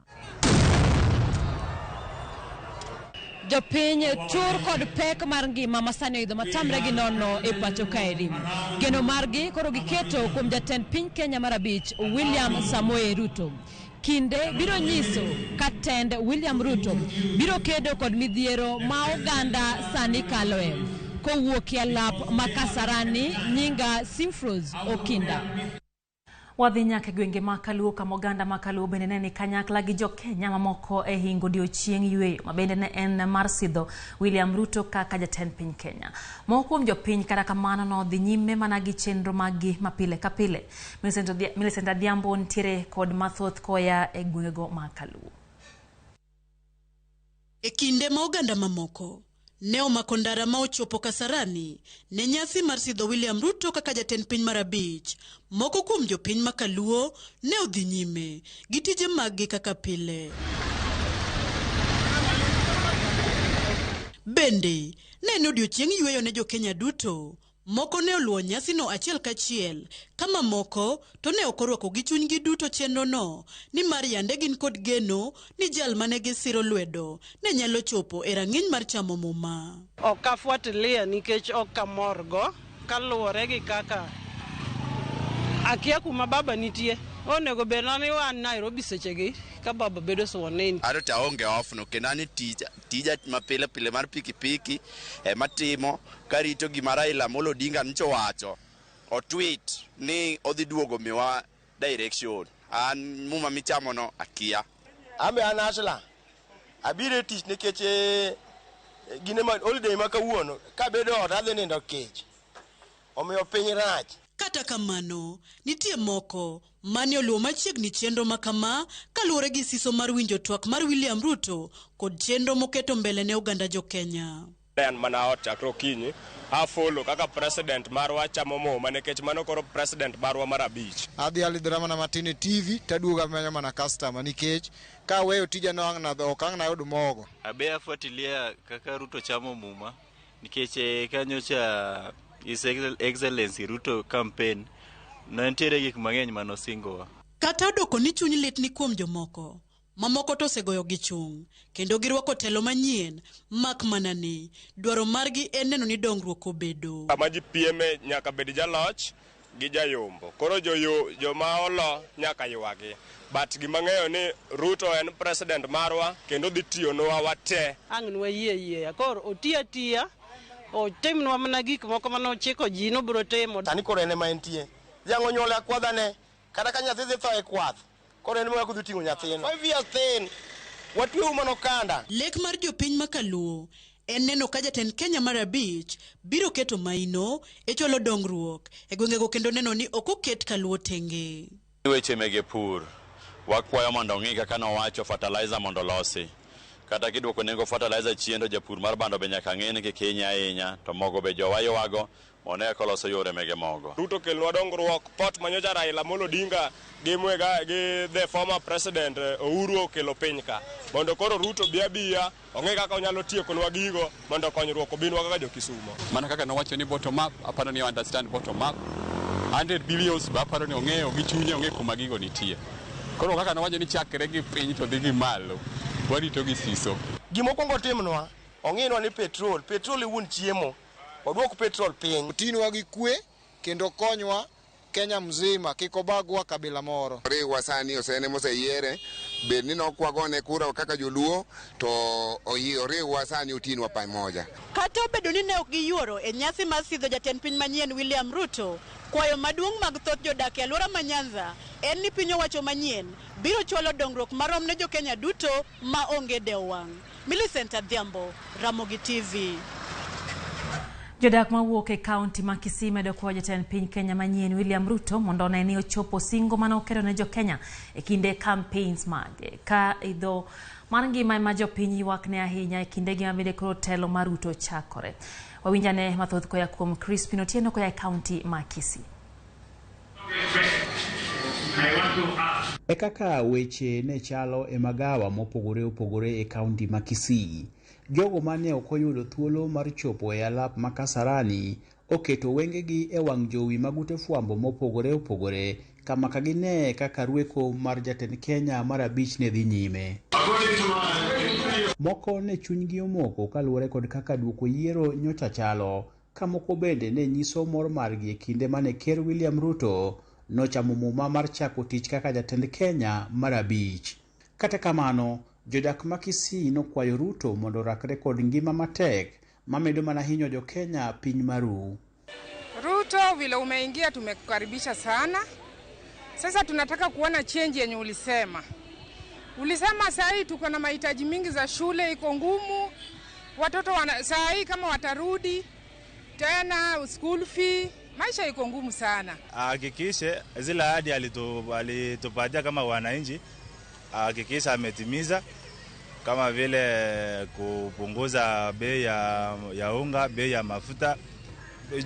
Jopiny tur kod pek mar ngima masani oidho matamre gi nono e pacho kaeri. Geno margi koro giketo kuom jatend piny Kenya mar abich William Samoei Ruto. Kinde biro nyiso ka tend William Ruto biro kedo kod midhiero ma oganda sani kaloe. Kowuok e lap ma Kasarani, nyinga Simfros Okinda. Wadhi nyaka e gwenge ma Kaluo kama oganda ma Kaluo bende ne ni kanyakla gi jo-Kenya mamoko e hingo odiochieng' yweyo ma bende ne en mar sidho William Ruto kaka jatend piny Kenya. Moko kuom jopiny kata kamano nodhi nyime mana gi chenro maggi ma pile ka pile. Millicent Adhiambo nitiere kod mathoth koya e gwengego ma Kaluo. E kinde ma oganda mamoko ne omako ndara ma ochopo Kasarani ne nyasi mar sidho William Ruto kaka jatend piny mar abich, moko kuom jopiny ma Kaluo ne odhi nyime gi tije maggi kaka pile. Bende ne en odiochieng' yweyo ne jo-Kenya duto. Moko ne oluwo nyasino achiel kachiel, ka mamoko to ne ok orwako gi chunygi duto chenrono, nimar yande gin kod geno ni jal mane gisiro lwedo ne nyalo chopo e rang'iny mar chamo muma. Ok afuatilia nikech ok amorgo kaluwore gi kaka akia kuma baba nitie. Onego bed ni wan Nairobi sechegi ka baba bedo sworn in. Ato to aonge off no kendo an tija mapile pile mar pikipiki ema timo karito gima Raila Amolo Odinga nyocha owacho o tweet ni odhi duogo miwa direction. An muma michamo no akia. Ambe an Asla. Abiro e tich nikech gine ma holiday ma kawuono kabedo ot adhi nindo kech. Omiyo piny rach. Kata kamano, nitie moko mane oluwo machiegni chenro ma kama kaluwore gi siso mar winjo twak mar William Ruto kod chenro moketo mbele ne oganda jo-Kenya. En mana ot chakre okinyi, afollow kaka president marwa chamo muma nikech mano koro president marwa mar abich. Adhi alidhora mana matin e TV taduogo amenyo mana customer nikech ka aweyo tija no ang' ok ang' nayud mogo. Abe afuatilia kaka Ruto chamo muma nikech kanyocha His Excellency Ruto campaign no nitiere gik mang'eny manosingowa. Kata odoko ni chuny lit ni kuom jomoko, mamoko to osegoyo gi chung' kendo girwako telo manyien mak mana ni dwaro margi en neno ni dongruok obedo. Kama ji pieme nyaka bed jaloch gi jayombo. Koro joma olo nyaka ywagi. But gima ng'eyo ni Ruto en president marwa kendo dhi tiyonwa wate. Ang' nwayie yieya. Koro oti atiya, otimnwa mana gik moko mane ochiko ji nobiro timo. Sani koro en ema entie. Dhiang' onyuolo akwadhane, kata ka nyathi dhi tho e kwath, koro en ema kodhi ting'o nyathino. 5 years thin, watweuru mana okanda. Lek mar jopiny ma Kaluo en neno ka jatend Kenya mar abich biro keto maino e chwalo dongruok e gwengego kendo neno ni ok oket Kaluo tenge. Weche mege pur, wakwayo mondo ong'i kaka nowacho fertilizer mondo olosi. Kata kiduoko nengo fertilizer chien to japur mar bando be nyaka ng'e ni kik hinye ahinya, to mogo be jowa ywago one koloso yore mege mogo. Ruto kelnwa dongruok, port manyocha Raila Amolo Odinga gi Mwega gi the former president Uhuru okelo piny ka. Mondo koro Ruto bi abiya ong'e kaka onyalo tiekonwa gigo mondo konyruok obinwa kaka jo-Kisumo. Mana kaka nowacho ni bottom up, aparo ni understand bottom up. 100 billions be aparo ni ong'eyo gi chunye ong'e kuma gigo nitie. Koro kaka nowacho ni chakre gi piny to dhi gi malo, warito gi siso. Gimokwongo timnwa, ong'inwa ni petrol, petrol e wuon chiemo. Oduok petrol piny. Otinwa gi kwe kendo konywa Kenya mzima kik obagwa kabila moro. Riwa sani osene moseyiere, bed ni nokwagone kura kaka joluo to oriwa sani otinwa pamoja. Kata obedo ni ne ok giyuoro e nyasi mar sidho jatend piny manyien William Ruto, kwayo maduong' mag thoth jodak e alwora ma Nyanza en ni piny owacho manyien biro chwalo dongruok marom ne jo-Kenya duto ma onge dewo wang'. Millicent Adhiambo, Ramogi TV. Jodak mawuok e kaunti ma Kisii medo kwayo jatend piny Kenya manyien William Ruto mondo one ni ochopo singo mane oketo ne jokenya e kinde campaigns mage. Ka idho mar ngima ema jopiny ywakne ahinya e kindegi ma bende koro telo mar Ruto chakore. Wawinjane mathoth koya kuom Crispin Otieno koya e kaunti ma Kisii. E kaka weche ne chalo e magawa mopogore opogore e kaunti ma Kisii. Jogo mane ok oyudo thuolo mar chopo e alap ma Kasarani oketo wengegi e wang' jowi mag ute fwambo mopogore opogore kama ka gine kaka rweko mar jatend Kenya mar abich ne dhi nyime. Moko ne chunygi omoko kaluwore kod kaka duoko yiero nyocha chalo, ka moko bende ne nyiso mor margi e kinde mane Ker William Ruto nochamo muma mar chako tich kaka jatend Kenya mar abich. Kata kamano, jodak ma Kisii nokwayo Ruto mondo orakre kod ngima matek mamedo mana hinyo jokenya piny maru. Ruto, vile umeingia tumekukaribisha sana. Sasa tunataka kuona change yenye ulisema. Ulisema saa hii tuko na mahitaji mingi za shule iko ngumu. Watoto saa hii kama watarudi tena school fee, maisha iko ngumu sana. Ahakikishe zile ahadi alitupatia kama wananchi, ahakikishe ametimiza, kama vile kupunguza bei ya unga, bei ya mafuta,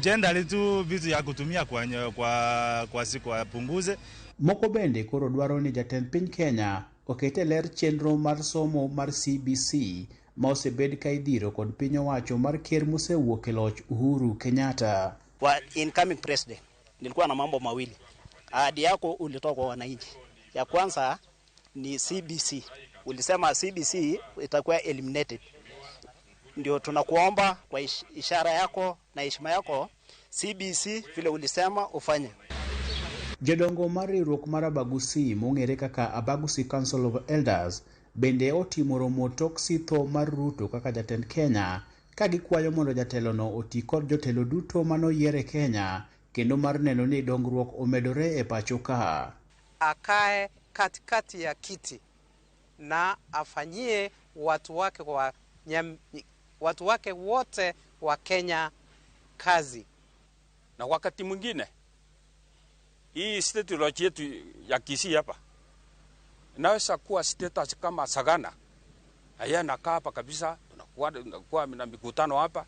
generally tu vitu ya kutumia kwa siku apunguze. Moko bende koro dwaro ni jatend piny Kenya oket e ler chenro mar somo mar CBC ma osebed ka idhiro kod piny owacho mar ker mosewuok e loch Uhuru Kenyatta. Kwa incoming president, nilikuwa na mambo mawili. Ahadi yako ulitoa kwa wananchi. Ya kwanza ni CBC. Ulisema CBC itakuwa eliminated. Ndio tunakuomba kwa ishara yako na heshima yako CBC vile ulisema ufanye. Jodongo mar riwruok mar Abagusi mong'ere kaka Abagusi Council of Elders bende otimo romo tok sitho mar Ruto kaka jatend Kenya ka gikwayo mondo jatelono oti kod jotelo duto manoyier e Kenya kendo mar neno ni dongruok omedore e pacho ka. Akae katikati ya kiti na afanyie watu wake wote wa Kenya kazi. Na wakati mwingine hii state lodge yetu ya Kisii hapa inaweza kuwa status kama Sagana. Haya nakaa hapa kabisa, tunakuwa na mikutano hapa,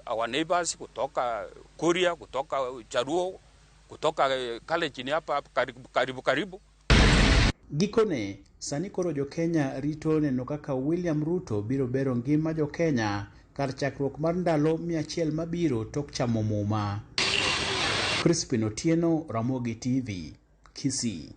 our neighbors kutoka Kuria, kutoka Jaruo, kutoka Kalenjin hapa karibu karibu. Gikone, sani koro jo-Kenya rito neno kaka William Ruto biro bero ngima jo-Kenya kar chakruok mar ndalo 100 mabiro tok chamo muma. Crispin Otieno, Ramogi TV, Kisii.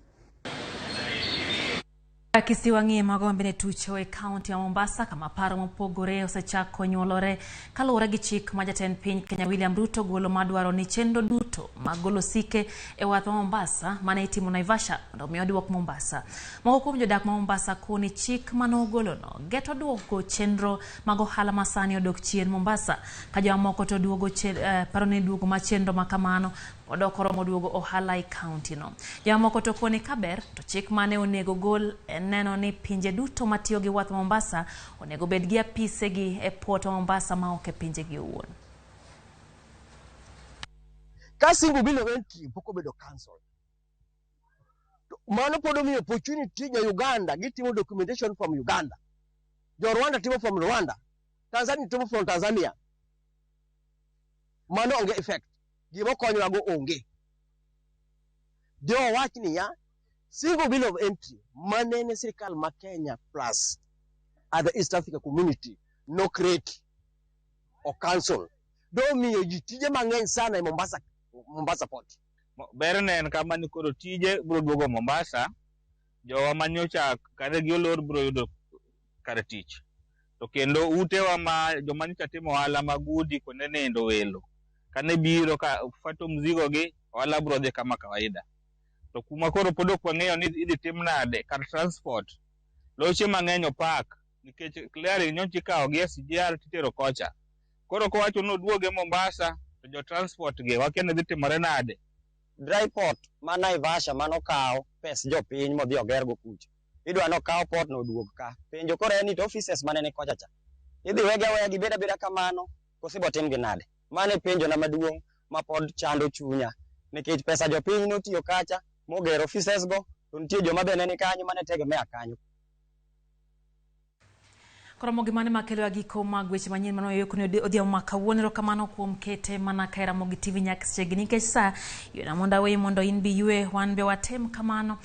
Kisii wang'iye mago mabende tucho e kaunti ya Mombasa kama paro mopogore osechako nyuolore kaluwore gi chik ma jatend piny Kenya William Ruto golo madwaro ni chenro duto mag golo sike e wath ma Mombasa mane itimo Naivasha mondo omi oduok Mombasa. Moko kuom jodak ma Mombasa koni chik manogolono geto duoko chenro mag ohala masani odok chien Mombasa ka jomamoko to duogo paro ni duogo ma chenro ma kamano odok oromo duogo ohala e kaunti no. Jomamoko to koni kaber to chik mane onego gol neno ni pinje duto matiyo gi wath Mombasa onego bed gi apisegi e port ma Mombasa ma ok e pinjegi owuon. Ka single bill of entry pok obedo cancelled, mano pod omiyo opportunity jo Uganda gitimo documentation from Uganda, jo Rwanda timo from Rwanda, Tanzania timo from Tanzania. Mano onge effect, gima konyowago onge. Jo wach niya, single bill of entry manene sirikal ma Kenya plus other East Africa community no create or cancel do miyo ji tije mang'eny sana e Mombasa port. Ber ne en kama ni koro tije biro duogo Mombasa, jowa manyocha kare gi olor biro yudo kar tich. To kendo utewa ma joma nyocha timo ohala mag udi kuonde nindo welo kane biro ka fato mzigo gi ohala biro dhi kama kawaida. To kuma koro pod ok wang'eyo ni idhi tim nade kar transport, loche mang'eny opak nikech clearing nyocha ikawo gi SGR titero kocha. Koro kowacho ni oduoge Mombasa to jo transport gi wakia ni dhi timore nade. Dry port ma Naivasha manokawo pes jopiny modhi ogergo kucho, idwa nokaw port no oduog ka. Penjo koro en ni to offices mane ni kocha cha idhi wegi aweya gibed abeda kamano Koso ibo timgi nade? Mano e penjona maduong' ma pod chando chunya. Nikech pesa jopiny notiyo kacha, mogero offices go, to nitie joma be ne ni kanyo mane tegemea kanyo. Koro gimane makelo giko mag weche manyien mano yokni odhiambo ma kawuono. Erokamano kuom kete mana ka e Ramogi TV nyaka sechegi nikech sa yona mondo aweyi mondo in bi ywe, wan be watem kamano.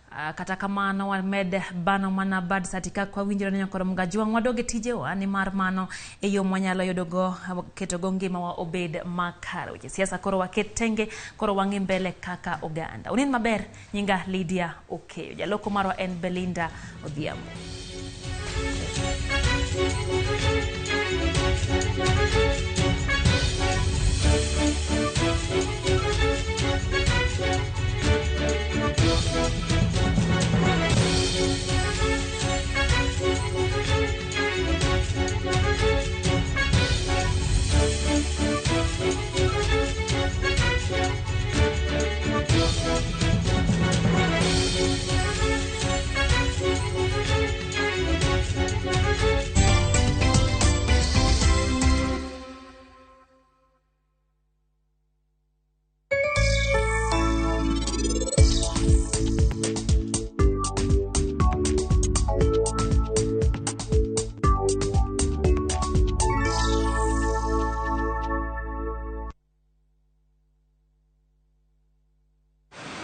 Kata kamano wamed bano mana bad sati kaka wawinjore ne nyakoro Mgajwang' wadog e tijewa nimar mano e yo mwanyalo yudogo ketogo ngimawa obed makare. Weche siasa koro waket tenge, koro wang'i mbele kaka oganda. Unin maber, nyinga Lydia Okeyo. Jaloko marwa en Belinda Odhiambo.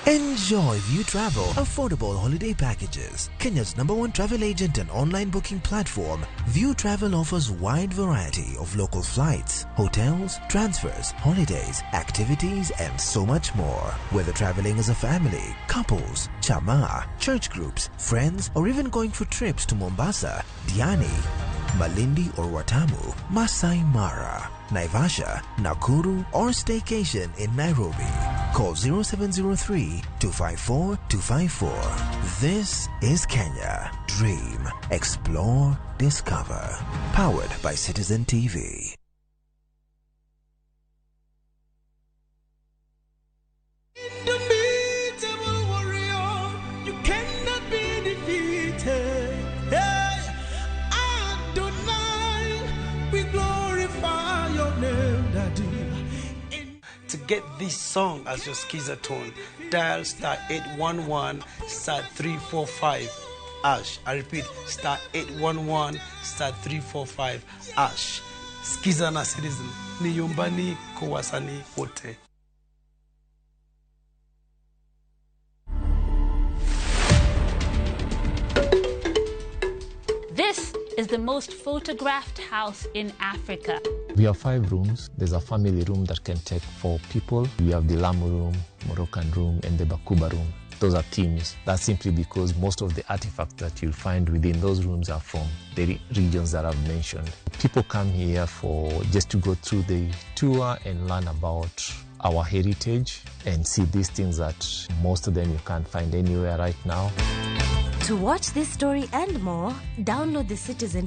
Enjoy View Travel affordable holiday packages. Kenya's #1 travel agent and online booking platform, View Travel offers wide variety of local flights, hotels, transfers, holidays, activities, and so much more. Whether traveling as a family, couples, chama, church groups, friends, or even going for trips to Mombasa, Diani, Malindi or Watamu, Masai Mara, Naivasha, Nakuru, or staycation in Nairobi. Call 0703 254 254. This is Kenya. Dream, explore, discover. Powered by Citizen TV. Indomitable warrior, you cannot be defeated. Hey, Adonai, we glorify your name, Daddy. To get this song as your Skiza tone, dial *811 *345 hash. I repeat, *811 *345 hash. Skiza na Citizen ni nyumbani kwa wasanii wote. This is the most photographed house in Africa. We have 5 rooms. There's a family room that can take 4 people. We have the Lamu room, Moroccan room, and the Bakuba room. Those are themes. That's simply because most of the artifacts that you'll find within those rooms are from the regions that I've mentioned. People come here for just to go through the tour and learn about our heritage and see these things that most of them you can't find anywhere right now. To watch this story and more, download the Citizen